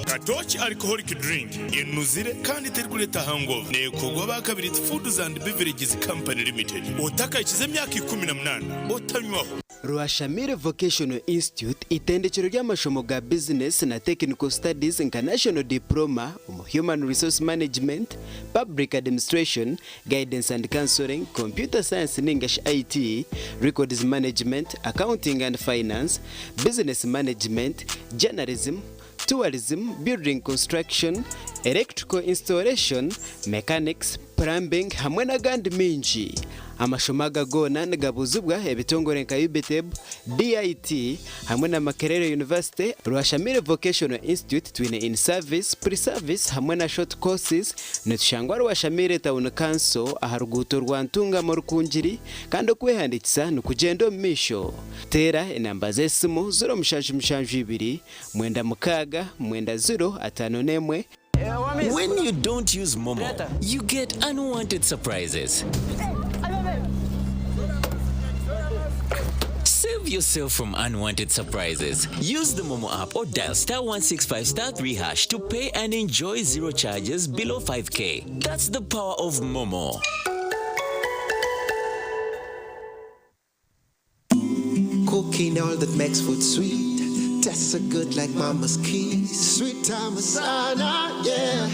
Katoki Alcoholic Drink enuzire kandi terikureeta hangover. Neekorwa aba Kabiriti Foods and Beverages Company Limited. Otakahikize emyaka 18 otanywaho. Rwashamire Vocational Institute itendekero ry'amashomo ga bizinesi na Technical Studies nka National Diploma omu Human Resource Management, Public Administration, Guidance and Counselling, Computer Science ningashi IT, Records Management, Accounting and Finance, Business Management, Journalism, Tourism, Building Construction, Electrical Installation, Mechanics, Plumbing hamwe n'agandi mingi. Amashomo aga goona nigabuuzibwa ebitongore nka UBTEB, DIT hamwe na Makerere University. Rwashamire Vocational Institute twine in service, pre-service hamwe na short courses. Nitushangwa Rwashamire Town Council aha ruguuto rwa Ntungamo Rukungiri, kandi okwehandiikisa nikugyenda omu maisho. Teera enamba z'esimu 0772 96 90 51. When you don't use Momo, you get unwanted surprises. Save yourself from unwanted surprises. Use the Momo app or dial *165*3# to pay and enjoy zero charges below 5K. That's the power of Momo. Cooking all that makes food sweet. Tastes so good like mama's kiss. Sweet time sana, yeah.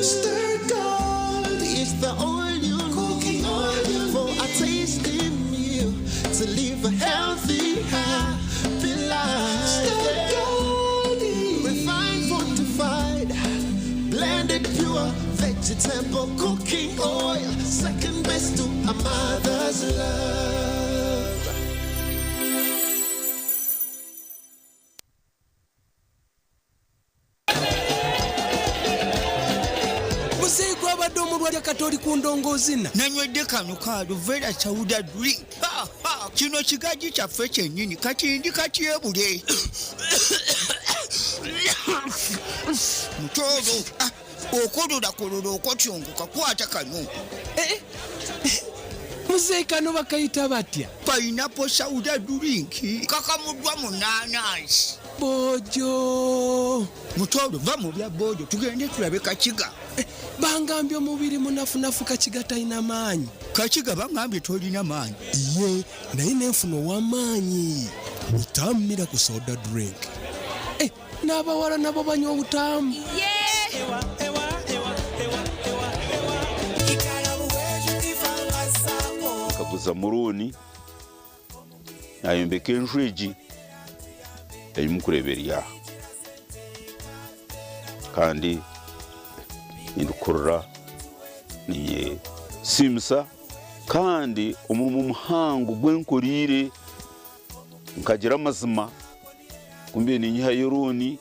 Stir gold is the oil you cooking oil for a tasty meal to live a healthy, happy life. Stir gold, refined, fortified, blended pure vegetable cooking oil. Second best to a mother's love. Muzeeyi gwabadde omulwadde kati oli ku ndongoozina. Nanywedde kano ka aloe vera drink. Ha, ha, kino kigaji kyaffe kyennyini, kati ndi katyebule mutoolo. Ah, okololakololo okotyongoka, kwata kano. Muzeeyi, kano bakayita batya? Pineapple soda drink, kakamuddwa mu naanansi. Bojo. Mutoolo, va mu bya bojo, tugende tulabe Kakiga. Bangambye omubiri munafunafu, Kakiga talina maanyi. Kakiga bangambye tolina maanyi. Ye naye nenfuna ow'amaanyi butammira ku soda drink. Eh, n'abawala nabo banywa obutaamu. Ye. Nkaguza murooni nayombeka enju egi ei murikureeba eri aha, kandi nindikurira ninyesiimisa, kandi omurimo muhango gwenkoriire nkagira amazima kumbe ninyihayo rooni,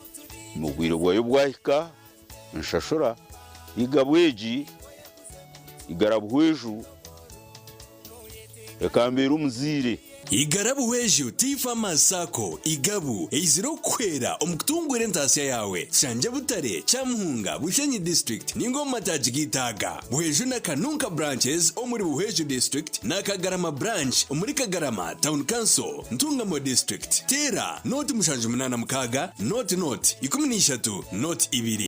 mu bwire bwayo bwahika nshashura igabwa egi igara buhweju, ekambeera omuzaire. Igara Buhweju Tea Farmers Sacco, Igabu, eizire okukuhwera omu kutunguura entaasya yaawe. Tushangye Butare, Kyamuhunga, Bushenyi District ninga omu mataagi gaitu aga, Buhweju na Kanunka Branches omuri Buhweju District na Kagarama Branch omuri Kagarama Town Council, Ntungamo District. Teera nooti 76 nooti nooti 13 nooti 2.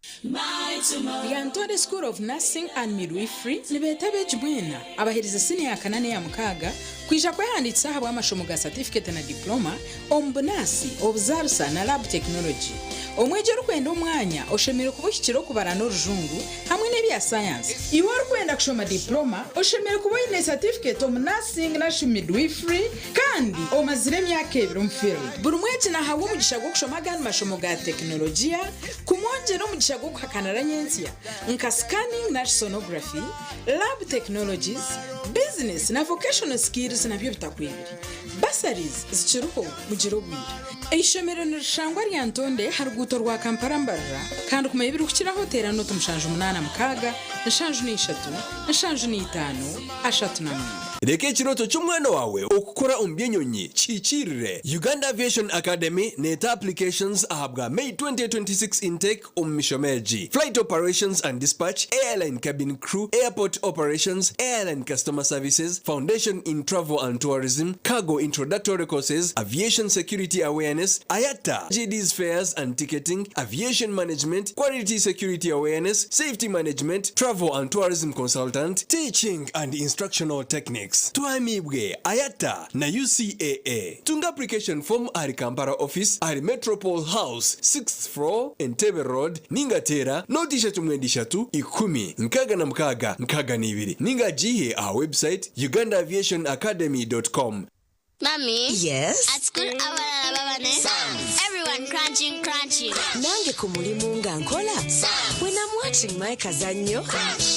Lyantonde School of Nursing and Midwifery nibeeta abeegi mwena abaherize siniya ya kana n'eya mukaaga kwija kwehandiikisa ahabw'amashomo ga satifiketi na diploma omu bunaasi, obuzaarisa na lab technology. Omwegi orikwenda omwanya oshemereire kuba ohikire okubara n'orujungu hamwe n'ebya sayansi. Iwe orikwenda kushoma diploma oshemereire kuba oine satifiketi omu nursing narishi midwifery kandi omazire emyaka ebiri omu field. Buri mwegi nahabwa omugisha gw'okushoma agandi mashomo ga tekinologiya kumwongyera omugisha gw'okuhakanira nyentsya nka scanning nari sonography, lab technologies, business na vocational skills nabyo bitakwebire. Bursaries zikiriho mugire obwire. Eishomero nirishangwa Lyantonde aha ruguuto rwa Kampala Mbarara kandi kumanya ebirikukiraho teera nooti 786 73 39. Reka ekirooto ky'omwana waawe okukora omu by'enyonyi kihikiirire. Uganda Aviation Academy neeta applications ahabwa May 2026 intake omu mishomo egi, Flight Operations and Dispatch, Airline Cabin Crew, Airport Operations, Airline Customer Services, Foundation in Travel and Tourism, Cargo Introductory Courses, Aviation Security Awareness, IATA, GDs Fares and Ticketing, Aviation Management, Quality Security Awareness, Safety Management, Travel and Tourism Consultant, Teaching and Instructional Techniques. Tuhamibwe IATA na UCAA. Tunga application form ahari Kampala Office ahari Metropole House, 6th floor, Entebbe Road, ninga teera nooti ishatu mwenda ishatu, ikumi, nkaaga na mukaaga, nkaaga na ibiri ninga agiihe aha website ugandaaviationacademy dot com. Mummy. Yes? At school abalala baba ne Everyone crunching crunching. Nange ku mulimu nga nkola. When I'm watching my kazannyo.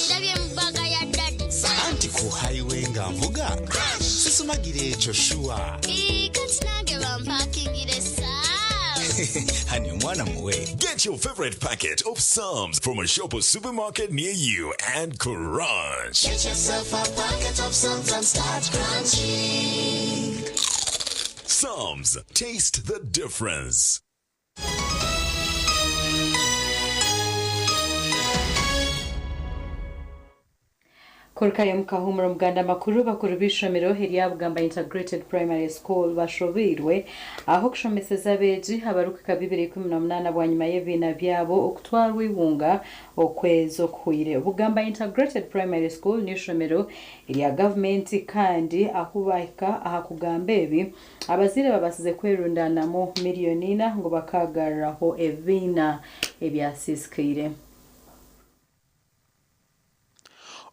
Ndabye mu bbaga ya daddy. Anti ku highway nga nvuga. Sisumagira ekyo shuwa. Ii, kati nange bampakingire Psalms. Honey, omwana muwe. Get your favorite packet of Psalms from a shop or supermarket near you and crunch. Get yourself a packet of Psalms and start crunching. Psalms, taste the difference. Kurukayo omu kahuumuro Muganda Makuru, bakuru b'eishomero erya Bugamba Integrated Primary School bashobeirwe ah'okushomeseza abeegi abarikuhika 2018 bwanyima y'ebibiina byabo okutwarwa eihunga okwezi okuhweire. Bugamba Integrated Primary School n'eishomero erya gavumenti kandi ahu baahika aha kugamba ebi, abazaire babaasize kwerundaanamu miriyoni ina ngu bakaagaruraho ebibiina ebyasiisikaire.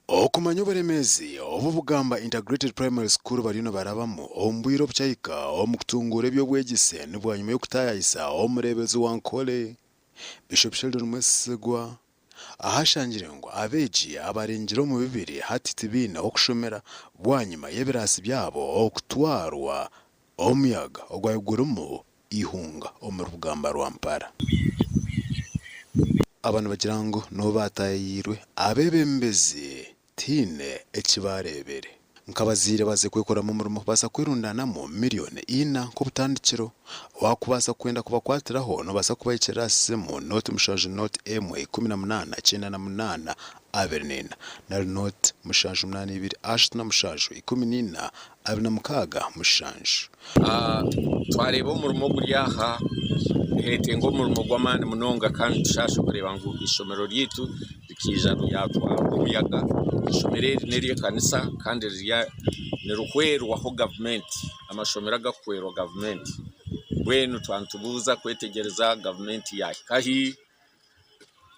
Okumanya oburemeezi obu Bugamba Integrated Primary School bariyo nibarabamu omu bwire obukyahika omu kutunguura eby'obwegyese ni bwanyima y'okutaayayisa omureeberezi wa Nkore, Bishop Sheldon Mwesigwa ahu ashangire ngu abeegi abarengire omu bibiri hati tibaine h'okushomera bwanyima y'ebiraasi byabo okutwarwa omuyaga ogwabaire gurimu eihunga omuri Bugamba Rwampara. Aba nibagira ngu n'obu baataahiirwe abeebembezi tihaine eki baareebire. Nk'abazaire baze kwekoramu omurimo kubaasa kwerundaanamu miriyoni ina nk'obutandikiro. Waakubaasa kwenda kubakwatiraho noobaasa kubahikirira aha simu nooti mushanju nooti emwe 18 98 24 nari nooti mushanju munaana ibiri ashatu na mushanju 14 26 7. Twareeba omurimo oguri aha nihetenga omurimo gw'amaani munonga kandi nitushaasha kureeba ngu eishomero ryaitu rikaija ryatwarwa omuyaga. Eishomero eri n'ery'ekanisa kandi nirihwerwaho gavumenti, amashomero agakuhwerwa gavumenti. Mbwenu twaba nitubuuza kwetegyereza gavumenti yaahika hi?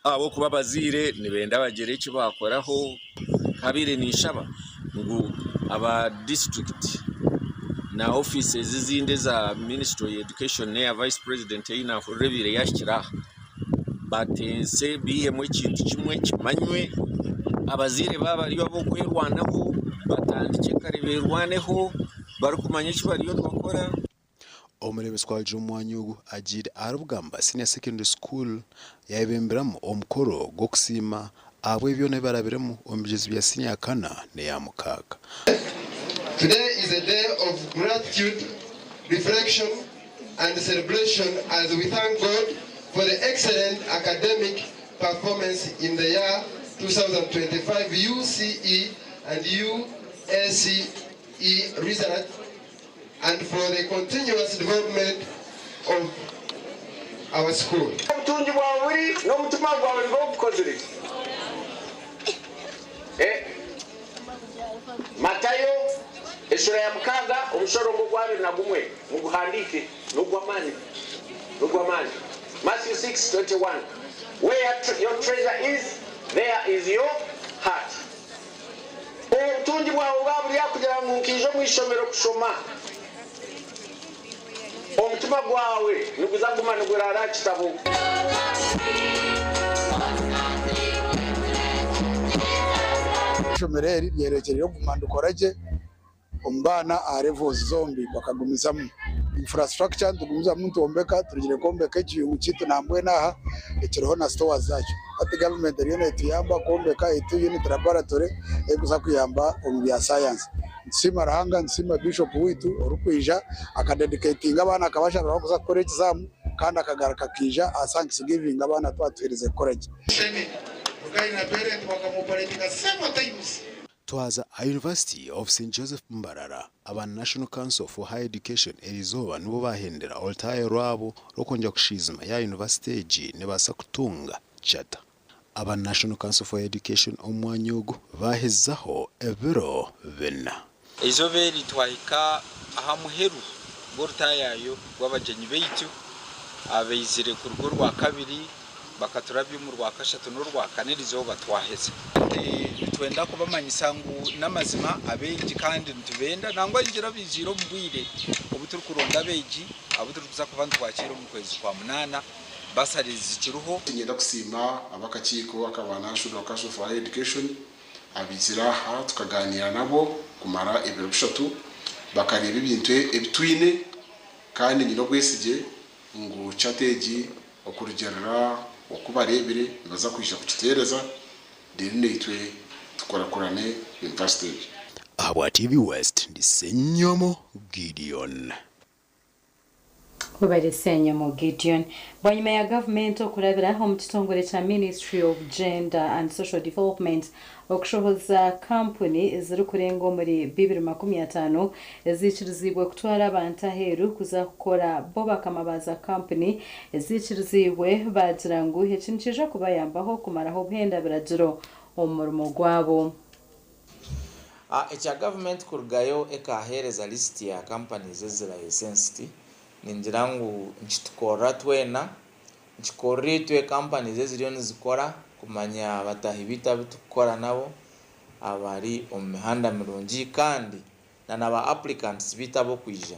Ahabw'okuba abazaire nibenda bagire eki baakoraho. Nkabaire ninshaba ngu aba disiturikiti na ofiisi ezindi eza minisitule ya edukeshoni n'eya vayisi purezidenti ei naahurira ebaire yaahikire aha batense baihemu ekintu kimwe kimanywe abazaire baaba bari ab'okwerwanaho batandikye kare beerwaneho barikumanya eki bariyo nibakora. Omureebezi kwagira omu mwanya ogu agiire ahari Bugamba Senior Secondary School yayebemberamu omukoro gw'okusiima ahabw'ebi byona ebi barabiremu omu bigyezo bya siniya ya kana n'eya mukaaga. Today is a day of gratitude, reflection, and celebration as we thank God for the excellent academic performance in the year 2025 UCE and UACE result and for the continuous development of our school. Obutungi bwawe buri n'omutima gwawe nibwo bukozire. Eh, Matayo eshura ya 6 omushorongo gwa 21 muguhandike n'ogw'amaani n'ogw'amaani. Matthew 6:21, where your treasure is, there is your heart. Obutungi bwawe bwa buri kugira ngu nkiija omu ishomero kushoma, omutima gwawe niguza guma nigurara aha kitabo. Eishomero eri ryerekyerire okuguma nirikora gye omu baana aha levels zombi bakagumizamu. Infrastructure nitugumizamu nitwombeka, turugire kwombeka ekiyungu kyaitu nambwenu aha ekiriho na stores zaakyo. Hati gavumenti eriyo netuyamba kwombeka etu unit laboratory erikuza kuyamba omu bya science. Nitusiima Ruhanga, nitusiima Bishop waitu orikwija akadedicatinga abaana akabashabira kuza kukora exam kandi akagaruka akaija aha thanksgiving abaana twatuherize kukora gye. Twaza aha University of St Joseph Mbarara, aba National Council for Higher Education eriizooba nibo baahendera orutaayo rwabo rw'okwongyera kushwijuma yaaba yunivasite egi nebaasa kutunga Charter. Aba National Council for Higher Education omu mwanya ogu baahezaho ebiro bina. Eizooba eri twahika aha muheru gw'orutaayaayo rw'abagyenyi baitu abaizire kuruga Orwakabiri bakaturabya omu Rwakashatu n'Orwakana erizooba twaheza. Nitwenda kubamanyisa ngu n'amazima abeegi kandi nitubenda nangwa ngira baiziire omu bwire obu turikuronda abeegi abu turikuza kuba nitwakiira omu kwezi kwa munaana bursaries zikiriho. Niinyenda kusiima ab'akakiiko aka National Council for Higher Education abaizire aha tukaganiira nabo kumara ebiro bishatu bakareeba ebintu ebi twine kandi nyine obwesigye ngu chati egi okurugiirira oku bareebire nibaza kwija kukiteereza reero naitwe tukurakurane yunivasite egi. Ahabwa TV West, ndi Ssenyomo Gideon. Webare Ssenyomo Gideon. Bwanyima ya gavumenti okurabira omu kitongore kya Ministry of Gender and Social Development okushohoza kampuni ezirikurenga omuri 2050 eziikiriziibwe kutwara abantu aheeru kuza kukora bo bakama ba za kampuni eziikiriziibwe baagira ngu eki nikiija kubayambaho kumaraho obuhenda biragiro omu murimo gwabo. Ekya gavumenti kurugayo ekaheereza lisiti ya companies ezi licensed, ningira ngu nikitukorera twena, nikikorera itwe companies eziriyo nizikora kumanya bataahi baitu abu turikukora nabo abari omu mihanda mirungi kandi na na ba applicants baitu ab'okwija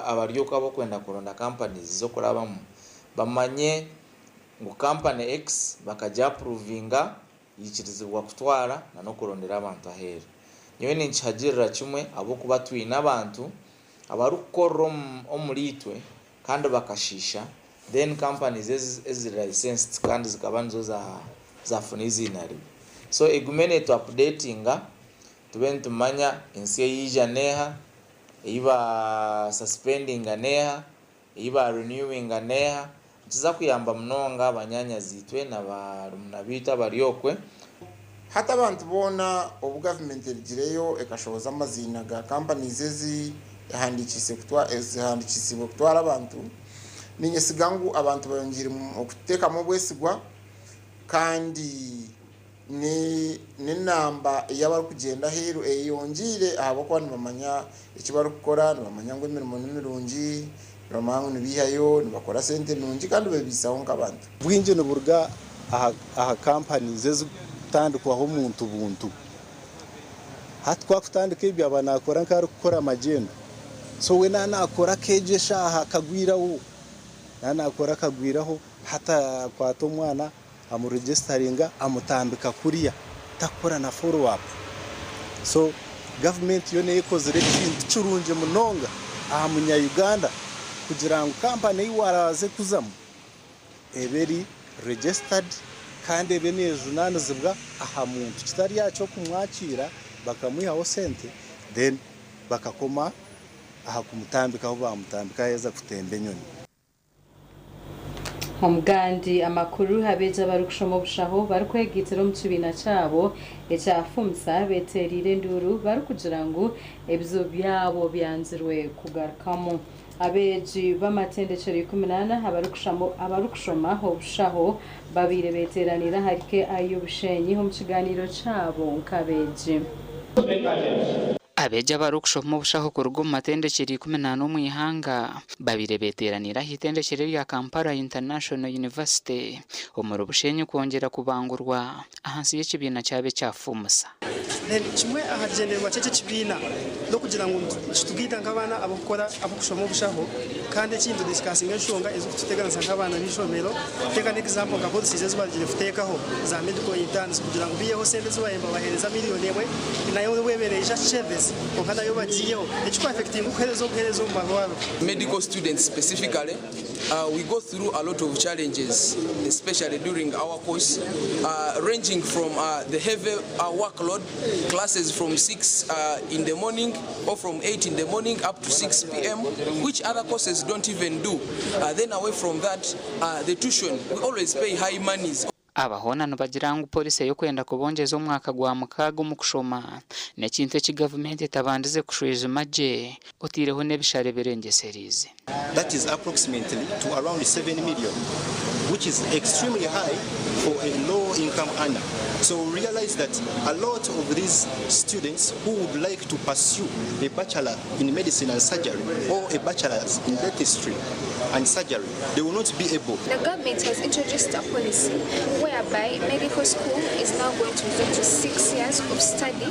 abari okwo ab'okwenda kuronda companies z'okurabamu bamanye ngu company X bakagi approvinga Yikirizibwa kutwara na n'okurondera abantu aheeru. Nyowe ninkihagirira kimwe ahabw'okuba twine abantu abarikukorera omuri itwe kandi bakashiisha then companies eziri licensed kandi zikaba nizo zafuna eiziina ribi. So egume netu updatinga tube nitumanya ensi eyaija neeha, ei ba suspendinga neeha, ei ba renewinga neeha. Nikiza kuyamba munonga banyaanyazi-itwe na barumuna baitu abari okwe. Hati abantu boona obu gavumenti erugireyo ekashohoza amaziina ga companies ezi ezihandikiisibwe kutwara abantu, ninyesiga ngu abantu bayongyeire okuteekamu obwesigwa kandi n'enamba ey'abarikugyenda aheeru eyeyongyeire ahabw'okuba nibamanya eki barikukora, nibamanya ngu emirimo ni mirungi, nibamanya ngu nibaihayo, nibakora sente nungi kandi beebaisaho nk'abantu. Obwingi niburuga aha companies ezirikutandikwaho omuntu buntu. Hati ku akutandika ebyo aba naakora nk'arikukora magyendo. So we naaba naakora akeegyo eshaaha akagwiraho, naaba naakora akagwiraho hati akwata omwana amuregisitaringa amutambika kuriya takukora na follow up. So gavumenti yo neekozire ekintu kirungi munonga aha munya Uganda kugira ngu kampani ei waraaze kuzamu ebe eri registered kandi ebe neejunaanizibwa aha muntu kitari aha ky'okumwakiira bakamwihaho sente Then bakakoma aha kumutambika ahu baamutambika yaaheza kutemba enyonyi. Omugandi amakuru abeegi abarikushoma obushaho barikwegaitira omu kibiina kyabo ekya FUMSA betereire enduuru barikugira ngu ebizibu byabo byanzirwe kugarukamu. Abeegi b'amatendekyero 14 abarikushoma obushaho babaire beteeraniire ahari KIU Bushenyi omu kiganiiro kyabo nk'abeegi. Abeegi abarikushoma obushaho kuruga omu matendekyero 14 omu ihanga babaire beteeraniire aha itendekyero erya Kampala International University omuri Bushenyi kwongyera kubangurwa ahansi y'ekibiina kyabo ekya FUMSA. Then kimwe aha kigyendererwa ky'eki ekibiina n'okugira ngu nikitugaita nk'abaana ab'okukora ab'okushoma obushaho kandi ekindi nitudisikasinga enshonga ezirikututeganisa nk'abaana b'eishomero kuteeka n'example nka policies ezi barugire kuteekaho za medical interns kugira ngu baiheho sente ezi baabaire nibabaheereza miriyoni emwe nayo n'obu ebaire neija kukyendeza kwonka nayo bagiiheho ekikuaffectinga okuheereza obuheereza omu marwariro. Medical students specifically, we go through a lot of challenges, especially during our course, ranging from the heavy workload, classes from 6 in the morning or from 8 in the morning up to 6 p.m., which other courses don't even do. Then away from that, the tuition, we always pay high monies. Aba hoona nibagira ngu policy ey'okwenda kubongyeza omwaka gwa mukaaga omu kushoma n'ekintu eki gavumenti etabandize kushwijuma gye oteireho n'ebishare birengyesereize. That is approximately to around 7 million, which is extremely high for a low income earner. So we realize that a lot of these students who would like to pursue a bachelor in medicine and surgery or a bachelor's in dentistry and surgery, they will not be able. The government has introduced a policy whereby medical school is now going to resort to 6 years of study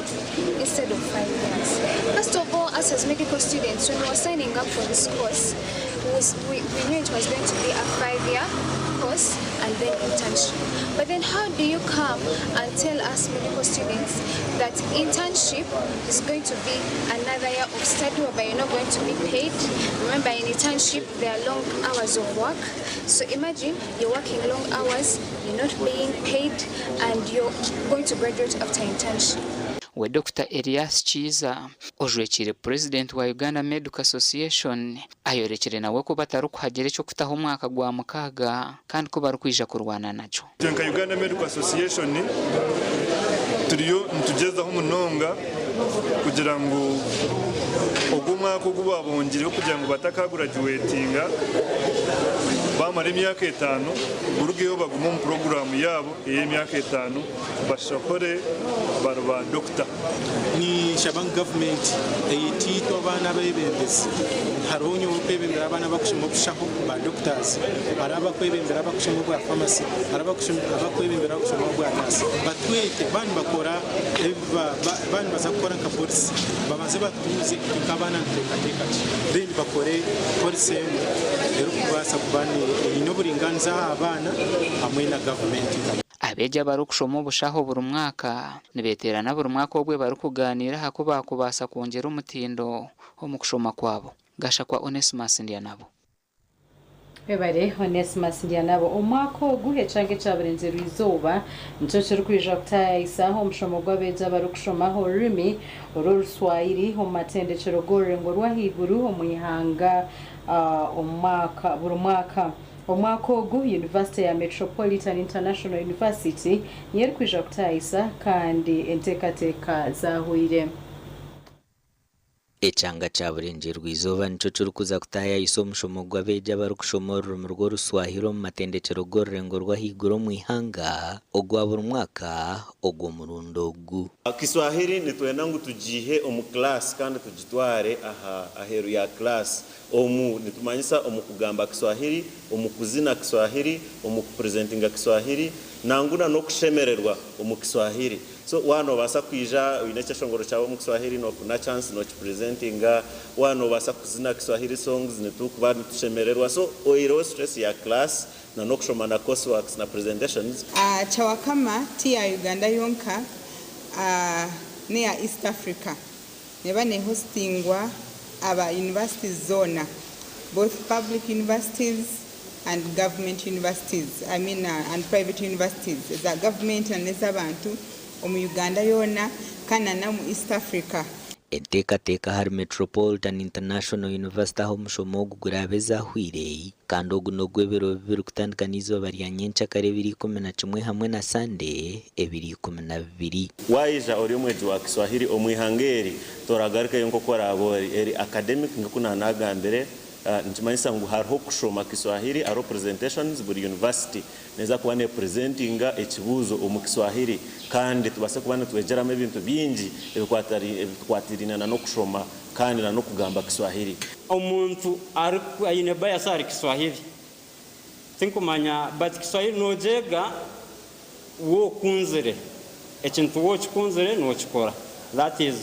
instead of 5 years. First of all, us as medical students, when we were signing up for this course, we knew it was going to be a 5-year course and then internship. But then how do you come and tell us medical students that internship is going to be another year of study whereby you're not going to be paid? Remember, in internship, there are long hours of work. So imagine you're working long hours, you're not being paid, and you're going to graduate after internship. We Dokita Erias Kiiza, ojwekiire Purezidenti wa Uganda Medical Association ayorekire nawe ku batarikuhagira eky'okutaho omwaka gwa mukaaga kandi ku barikwija kurwana nakyo. Itwe nka Uganda Medical Association turiyo nitugyezaho munonga kugira ngu ogu omwaka ogu babongireho kugira ngu batakagurajuwetinga bamara emyaka etaano gurugeyo bagume omu puroguraamu yaabo ey'emyaka etaano bashokore bari ba dokita. Ninshaba ngu gavumenti eyete itwe abaana abeebembezi. Hariho nyowe orikwebembera abaana abarikushoma obushaho ba doctors, hariho abarikwebembera abarikushoma obwa pharmacy, hariho abakwebembera abarikushoma obwa nurse. Batwete baaba nibakora ebi baaba nibaza kukora nka policy babanze batubuuze itwe nk'abaana nituteekateeka ki then bakore policy emwe erikubaasa kuba eine oburingaaniza aha baana hamwe na gavumenti. Abeegi abarikushoma obushaho buri mwaka nibeeteerana buri mwaka obwe barikugaaniira aha ku baakubaasa kwongyera omutindo omu kushoma kwabo. Gashakwa Onesmus Ndyanabo. Webare Onesmus Ndyanabo. Omwaka ogu ekyanga ekya Burengyerwa Izooba nikyo kirikwija kutaayaayisa omushomo gw'abeegi abarikushoma orurimi orw'Oruswahili omu matendekyero g'orurengo rw'ahaiguru omu ihanga omwaka buri mwaka. Omwaka ogu Yunivasite ya Metropolitan International University niyo erikwija kutaayisa kandi enteekateeka zaahweire. Ekyanga kya Burengyerwa-izooba nikyo kirikuza kutaayaayisa omushomo gw'abeegi abarikushoma orurimi rw'Oruswahili omu matendekyero g'orurengo rw'ahaiguru omu ihanga ogwa buri mwaka ogw'omurundi ogu. Kiswahili nitwenda ngu tugiihe omu class kandi tugitware aha aheeru ya class. Omu nitumanyisa omu kugamba Kiswahili, omu kuzina Kiswahili, omu kupresentinga Kiswahili nangwa na n'okushemererwa omu Kiswahili. So waaba noobaasa kwija oine ekyeshongoro kyawe omu Kiswahili noofuna chance nookipresentinga, waaba noobaasa kuzina Kiswahili songs nitukuba nitushemererwa. So oihireho stress ya class na n'okushoma na course works na presentations. Chawakama ti ya Uganda yonka, n'eya East Africa. Neeba nehostingwa aba universities zoona, both public universities and government universities, I mean and private universities, eza government na n'ez'abantu omu Uganda yoona kandi na n'omu East Africa. Enteekateeka ahari Metropolitan International University ahu omushomo ogu guraabe zahwire kandi ogu n'ogw'ebiro bibiri kutandika n'eizooba rya nyenkyakara ebiro 11 hamwe na Sande ebiro 12. Waija ori omwegi wa Kiswahili omu ihanga eri, toragarukayo nk'oku oraabe ori. Eri academic nk'oku naanagambire, nikimanyisa ngu hariho kushoma Kiswahili, hariho presentations, buri university neeza kuba neepresentinga ekibuuzo omu Kiswahili kandi tubaase kuba nitwegyeramu ebintu bingi ebikwatiraine n'okushoma kandi n'okugamba Kiswahili. Omuntu aine bias ahari Kiswahili tinkumanya but Kiswahili nogyega wokunzire ekintu wokikunzire nokikora that is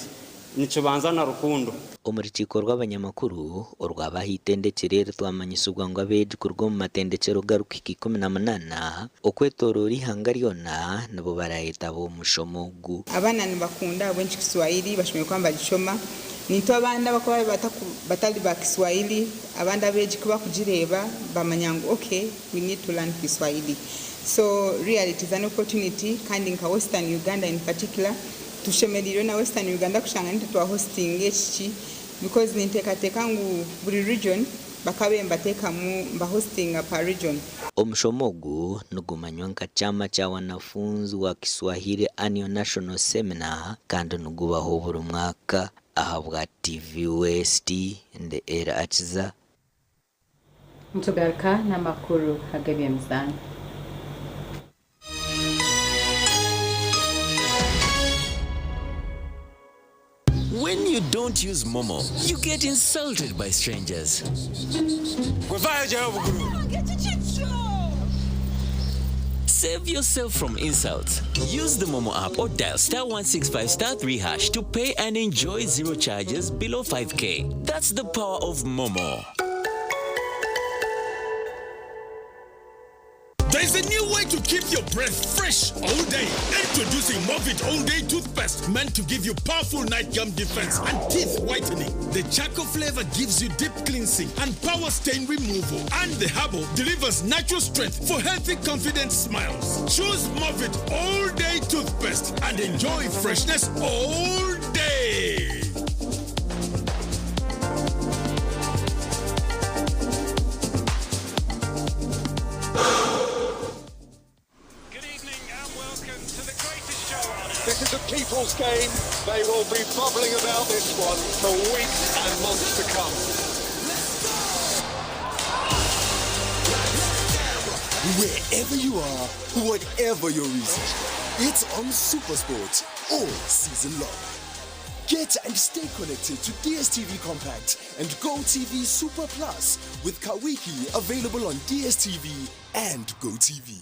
nikibanza na rukundo. Omu rukiiko rw'abanyamakuru orwaba aha itendekyero eri twamanyisibwa ngu abeegi kuruga omu matendekyero garikuhika 18 okwetoroora eihanga ryona nibo barayetaba omu mushomo ogu. Abaana nibakunda ahabw'enki Kiswahili bashemereire kuba nibagishoma. Naitwe abandi abakuba batari ba Kiswahili, abandi abeegi ku bakugireeba bamanya ngu okay we need to learn Kiswahili. So really it is an opportunity kandi nka Western Uganda in particular tushemereirwe na Western Uganda kushanga nitwe twa hostinga eki because ninteekateeka ngu buri region bakabaire nibateekamu nibahostinga per region. Omushomo ogu nigumanywa nka Chama cha Wanafunzi wa Kiswahili Annual National Seminar kandi nigubaho buri mwaka. Ahabwa TV West, ndi Elly Akiza. Nitugaruka n'amakuru ag'eby'emizaano. When you don't use Momo, you get insulted by strangers. Save yourself from insults. Use the Momo app or dial star 165 star 3 hash to pay and enjoy zero charges below 5K. That's the power of Momo. There's a new way to keep your breath fresh all day. Introducing Movit All Day Toothpaste, meant to give you powerful night gum defense and teeth whitening. The charcoal flavor gives you deep cleansing and power stain removal. And the herbal delivers natural strength for healthy, confident smiles. Choose Movit All Day Toothpaste and enjoy freshness all day. This is a people's game. They will be bubbling about this one for weeks and months to come. Wherever you are, whatever your reason, it's on SuperSport all season long. Get and stay connected to DSTV Compact and GoTV Super Plus with Kawiki available on DSTV and GoTV.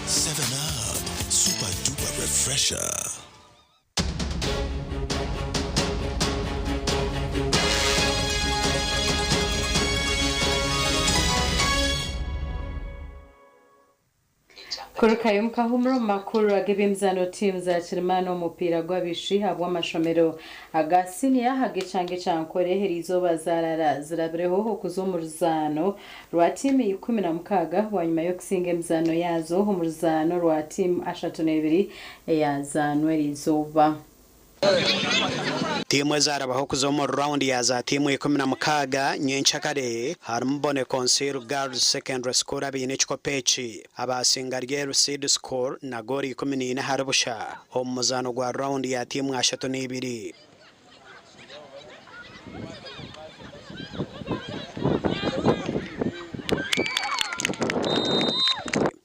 7 Up, super duper refresher. Kurukayo mukahumura omu makuru ag'ebyemizaano tiimu za kirimaani omupiira gw'abishi ahabw'amashomero aga siniya ag'ekyanga ekyankore eriizooba zarara zirabireho okuza omu ruzaano rwa tiimu 16 bwanyima y'okusinga emizaano yaazo omu ruzaano rwa tiimu 32 eyazaanwa eriizooba. Tiimu ezarabaho kuza omu rawundi ya za tiimu 16 nyenkyakare harimu Bonneconsil Girls Secondary School abaine ekikopo eki abasinga Ryeru Seed School na goolo 14 ahari busha omu muzaano gwa rawundi ya tiimu 32.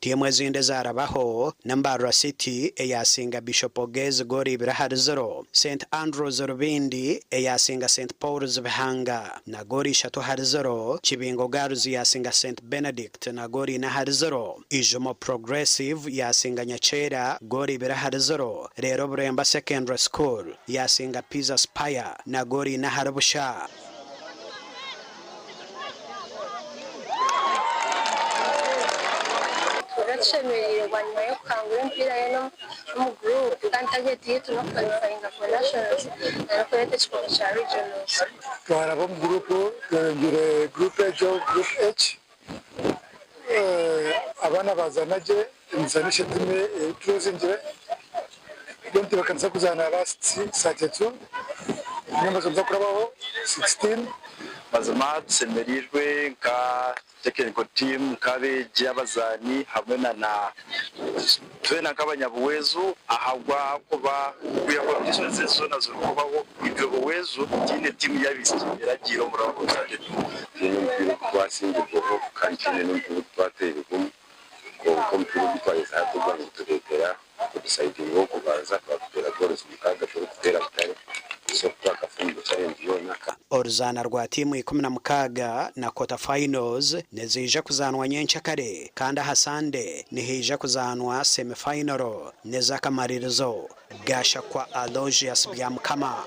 Tiimu ezindi ezaarabaho ni Mbarara City eyaasinga Bishop Ogezi goolo ibiri ahari ziro, St Andrews Rubindi eyaasinga St Paul's Bihanga na goolo ishatu ahari ziro, Kibingo Girls yaasinga St Benedict na goolo ina ahari ziro, Ijumo Progressive yaasinga Nyakyera goolo ibiri ahari ziro reero Buremba Secondary School yaasinga Pizza Spire na goolo ina ahari busha. Tuhurira tushemereire bwanyima y'okuhangura emipiira yoona omu guruupu kandi tageti yaitu n'okukwalifayinga for nationals n'okureeta ekikopo kya regionals. Twaraba omu guruupu, twebembeire guruupu egyo, Group H. Abaana bazaana gye emizaano eshatu ei turozingire. Mbwenu tutebeekanisa kuzaana last 32 numbers niza kurabaho 16. Mazima tushemereirwe nka technical team, nk'abeegi, abazaani hamwe na na twena nk'abanyabuweezu ahabw'ahakuba kwiha competitions ezi zoona zirikubaho itwe Buweezu tihaine tiimu y'abaishiki eragiire omu round of 32. Tihaine omupiira ogu twasingirweho kandi tihaine n'omupiira ogu twateerirwemu kwonka omupiira ogu twaheza hati ogwa nigutureetera kudisayidinga ow'okubanza twatuteera goals mukaaga turikuteera butare so twakafumbire challenge yoona. Oruzaana rwa tiimu 16 na quarter finals niziija kuzaanwa nyenkyakare kandi aha Sande nihaija kuzaanwa semi final n'ez'akamaririzo. Gashakwa Aloysius Byamukama.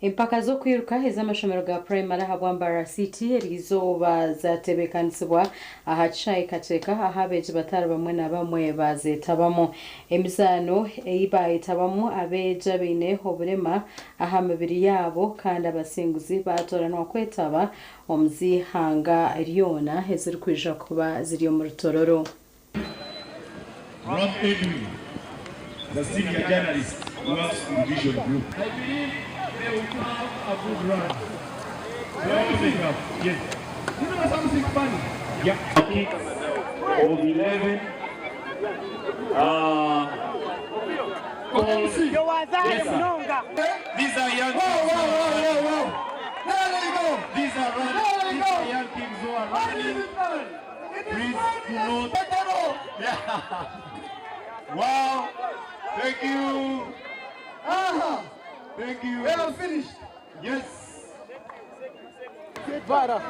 Empaka z'okwiruka ez'amashomero ga purayimari ahabwa Mbarara City eriizooba zatebeekanisibwa aha kishaayi Kakyeka ahu abeegi batari bamwe na bamwe baazetabamu. Emizaano ei baayetabamu abeegi abaine oburema aha mibiri yaabo kandi abasinguzi baatooranwa kwetaba omu z'eihanga ryona ezirikwija kuba ziri omuri Tororo. Rob Edwin, the senior journalist who works in Vision Group. I believe they will have a good run. Yes. You know something funny? Yeah. Kick of 11. Yes, sir. These are young whoa, whoa, whoa, whoa, whoa. There they go. These are run, these are young kings who are running. Please do not. Yeah. Wow. Thank you. Aha. Thank you. We are finished. Yes. Bara.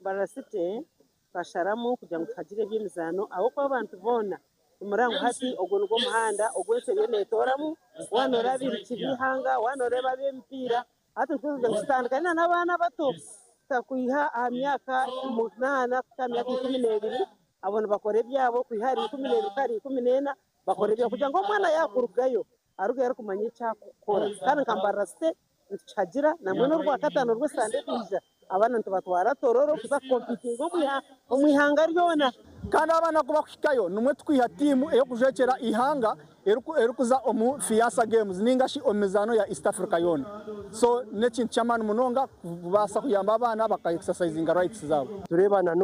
Mbarara City twasharamu kugira ngu tuhagire eby'emizaano ahabw'okuba abantu boona nimureba ngu hati ogwo nigwo muhanda ogu ensi eriyo neetooramu waaba nooreeba abairuki b'eihanga waaba nooreeba ab'emipiira hati nitwenda kugira ngu tutandikane n'abaana abato kwiha aha myaka munaana kuhika aha myaka 12 abo nibakora ebyabo kwiha ahari 12 kuhika ahari 14 bakora ebyabo kugira ngu omwana yaakurugayo arugeyo arikumanya eki arikukora kandi nka Mbarara City nitukihagira nambwenu orwakataano orw'esande erikwija abaana nitubatwara Tororo kuza kukompitinga omu ihanga ryona. Kandi abaana ku bakuhikayo nimwo tukwiha tiimu ey'okujwekyera eihanga erikuza omu FEASSSA Games ninga shi omu mizaano ya East Africa yoona. So n'ekintu ky'amaani munonga kubaasa kuyamba abaana baka exercisinga rights zaabo. Tureeba na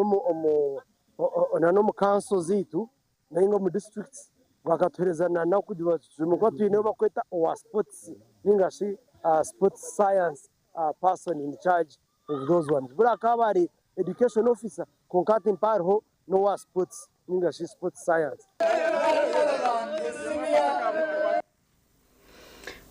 n'omu kanso zaitu nainga omu districts bakatuheereza na n'okuba twine ou barikweta owa sports ninga shi sports science person in charge of those ones. Buri akaba ari education officer kwonka hati mpariho n'owa sports ninga shi sports science.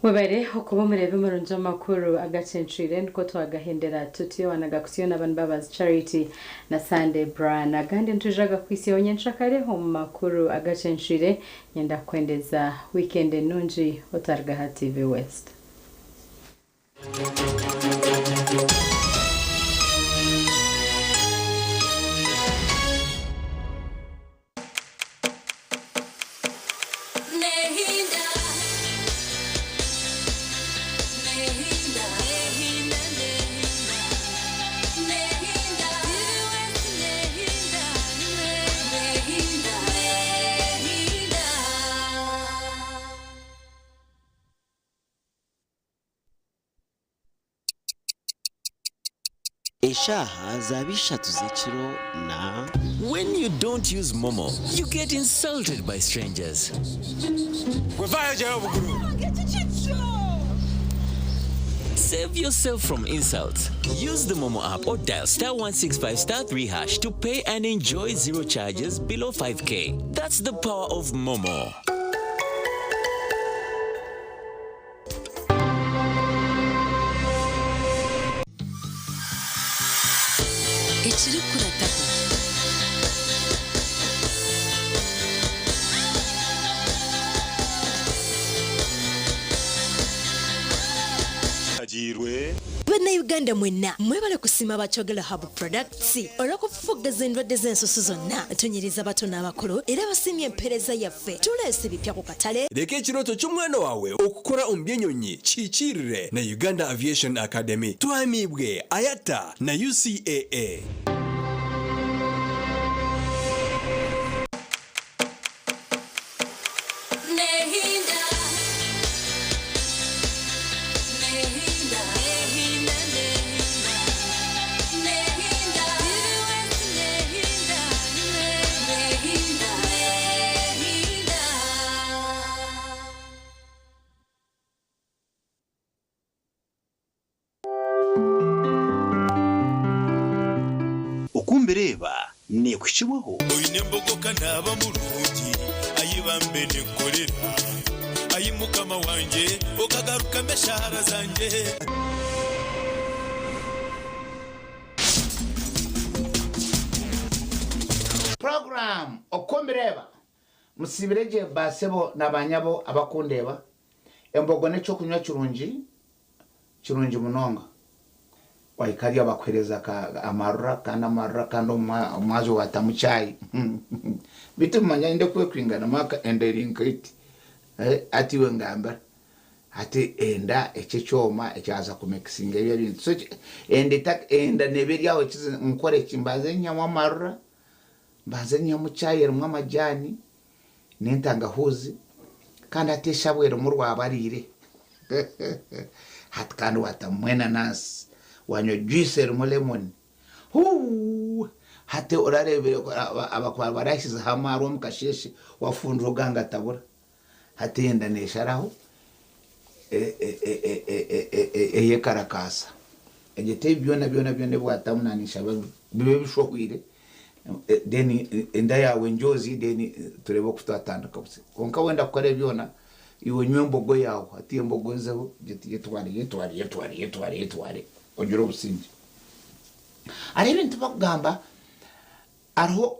Webare okuba omureebi murungi w'amakuru agacencwire nikwo twagahendera tutyo wanagakutsyo na banu Mbabazi Charity na Sunday Brian. Agandi nitwija gakuhitsyaho nyenkyakare omu makuru agacencwire. Nyenda kukwendeza weekend enungi otaruga aha TV West. Eshaaha zaaba ishatu z'ekiro na. When you don't use MoMo, you get insulted by strangers. Save yourself from insults. Use the Momo app or dial star 165 star 3 hash to pay and enjoy zero charges below 5K. That's the power of Momo. Ekirikurataho. Bannayuganda mwenna mwebale kusiima aba Kyogero Herbal Products olw'okufufuggaza endwadde z'ensusu zonna. Tunyiriza abato n'abakulu era basiimye empeereza yaffe. Tuleese ebipya ku katale. Reka ekirooto ky'omwana waawe okukora omu by'enyonyi kihikiirire na Uganda Aviation Academy. Tuhamiibwe IATA na UCAA. Oku mbireeba neekuhikibwaho. Oine embogo ka naaba murungi, ai bambe nenkorera, Ai Mukama wangye, okagarukamu eshaara zangye. Program Oku Mbireeba Musiibire gye ba sebo na ba nyabo abakundeeba, embogo n'ekyokunywa kirungi, kirungi munonga. Wahika hariya bakuhereza ka amarura kandi amarura kandi omwazyo watamu chai. Beitu manya enda oku ekwingana maka enda eri nka eti. Hati iwe ngambira. Hati enda eki ekyoma ekyaza kumikisinga ebyo ebintu. So enda enda neeba eri aho nkore ki mbanze nywamu amarura, mbanze nywamu chai erimu amajani n'entangahuuzi kandi hati eshabwe erimu rwabariire. Hati kandi waatamu enanansi, wanywa juice erimu lemon. Huu! Hati orareebire abakuba barahizeho amaarwa omu kasheeshe, wafundura ogangatabura. Hati enda neesharaho eyekarakaasa. Egyo teebi byona byona byona ebi waatamu naanye nshaba bibe bishohwire then enda yaawe engyozi then tureebe oku twatandika busya. Kwonka wenda kukora ebi byona, iwe nywa embogo yaawe. Hati embogo ezeho yetware yetware yetware yetware yetware ogire obusingye. Hariho ebintu bakugamba, hariho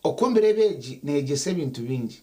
oku mbireba egi neyegyesa ebintu bingi.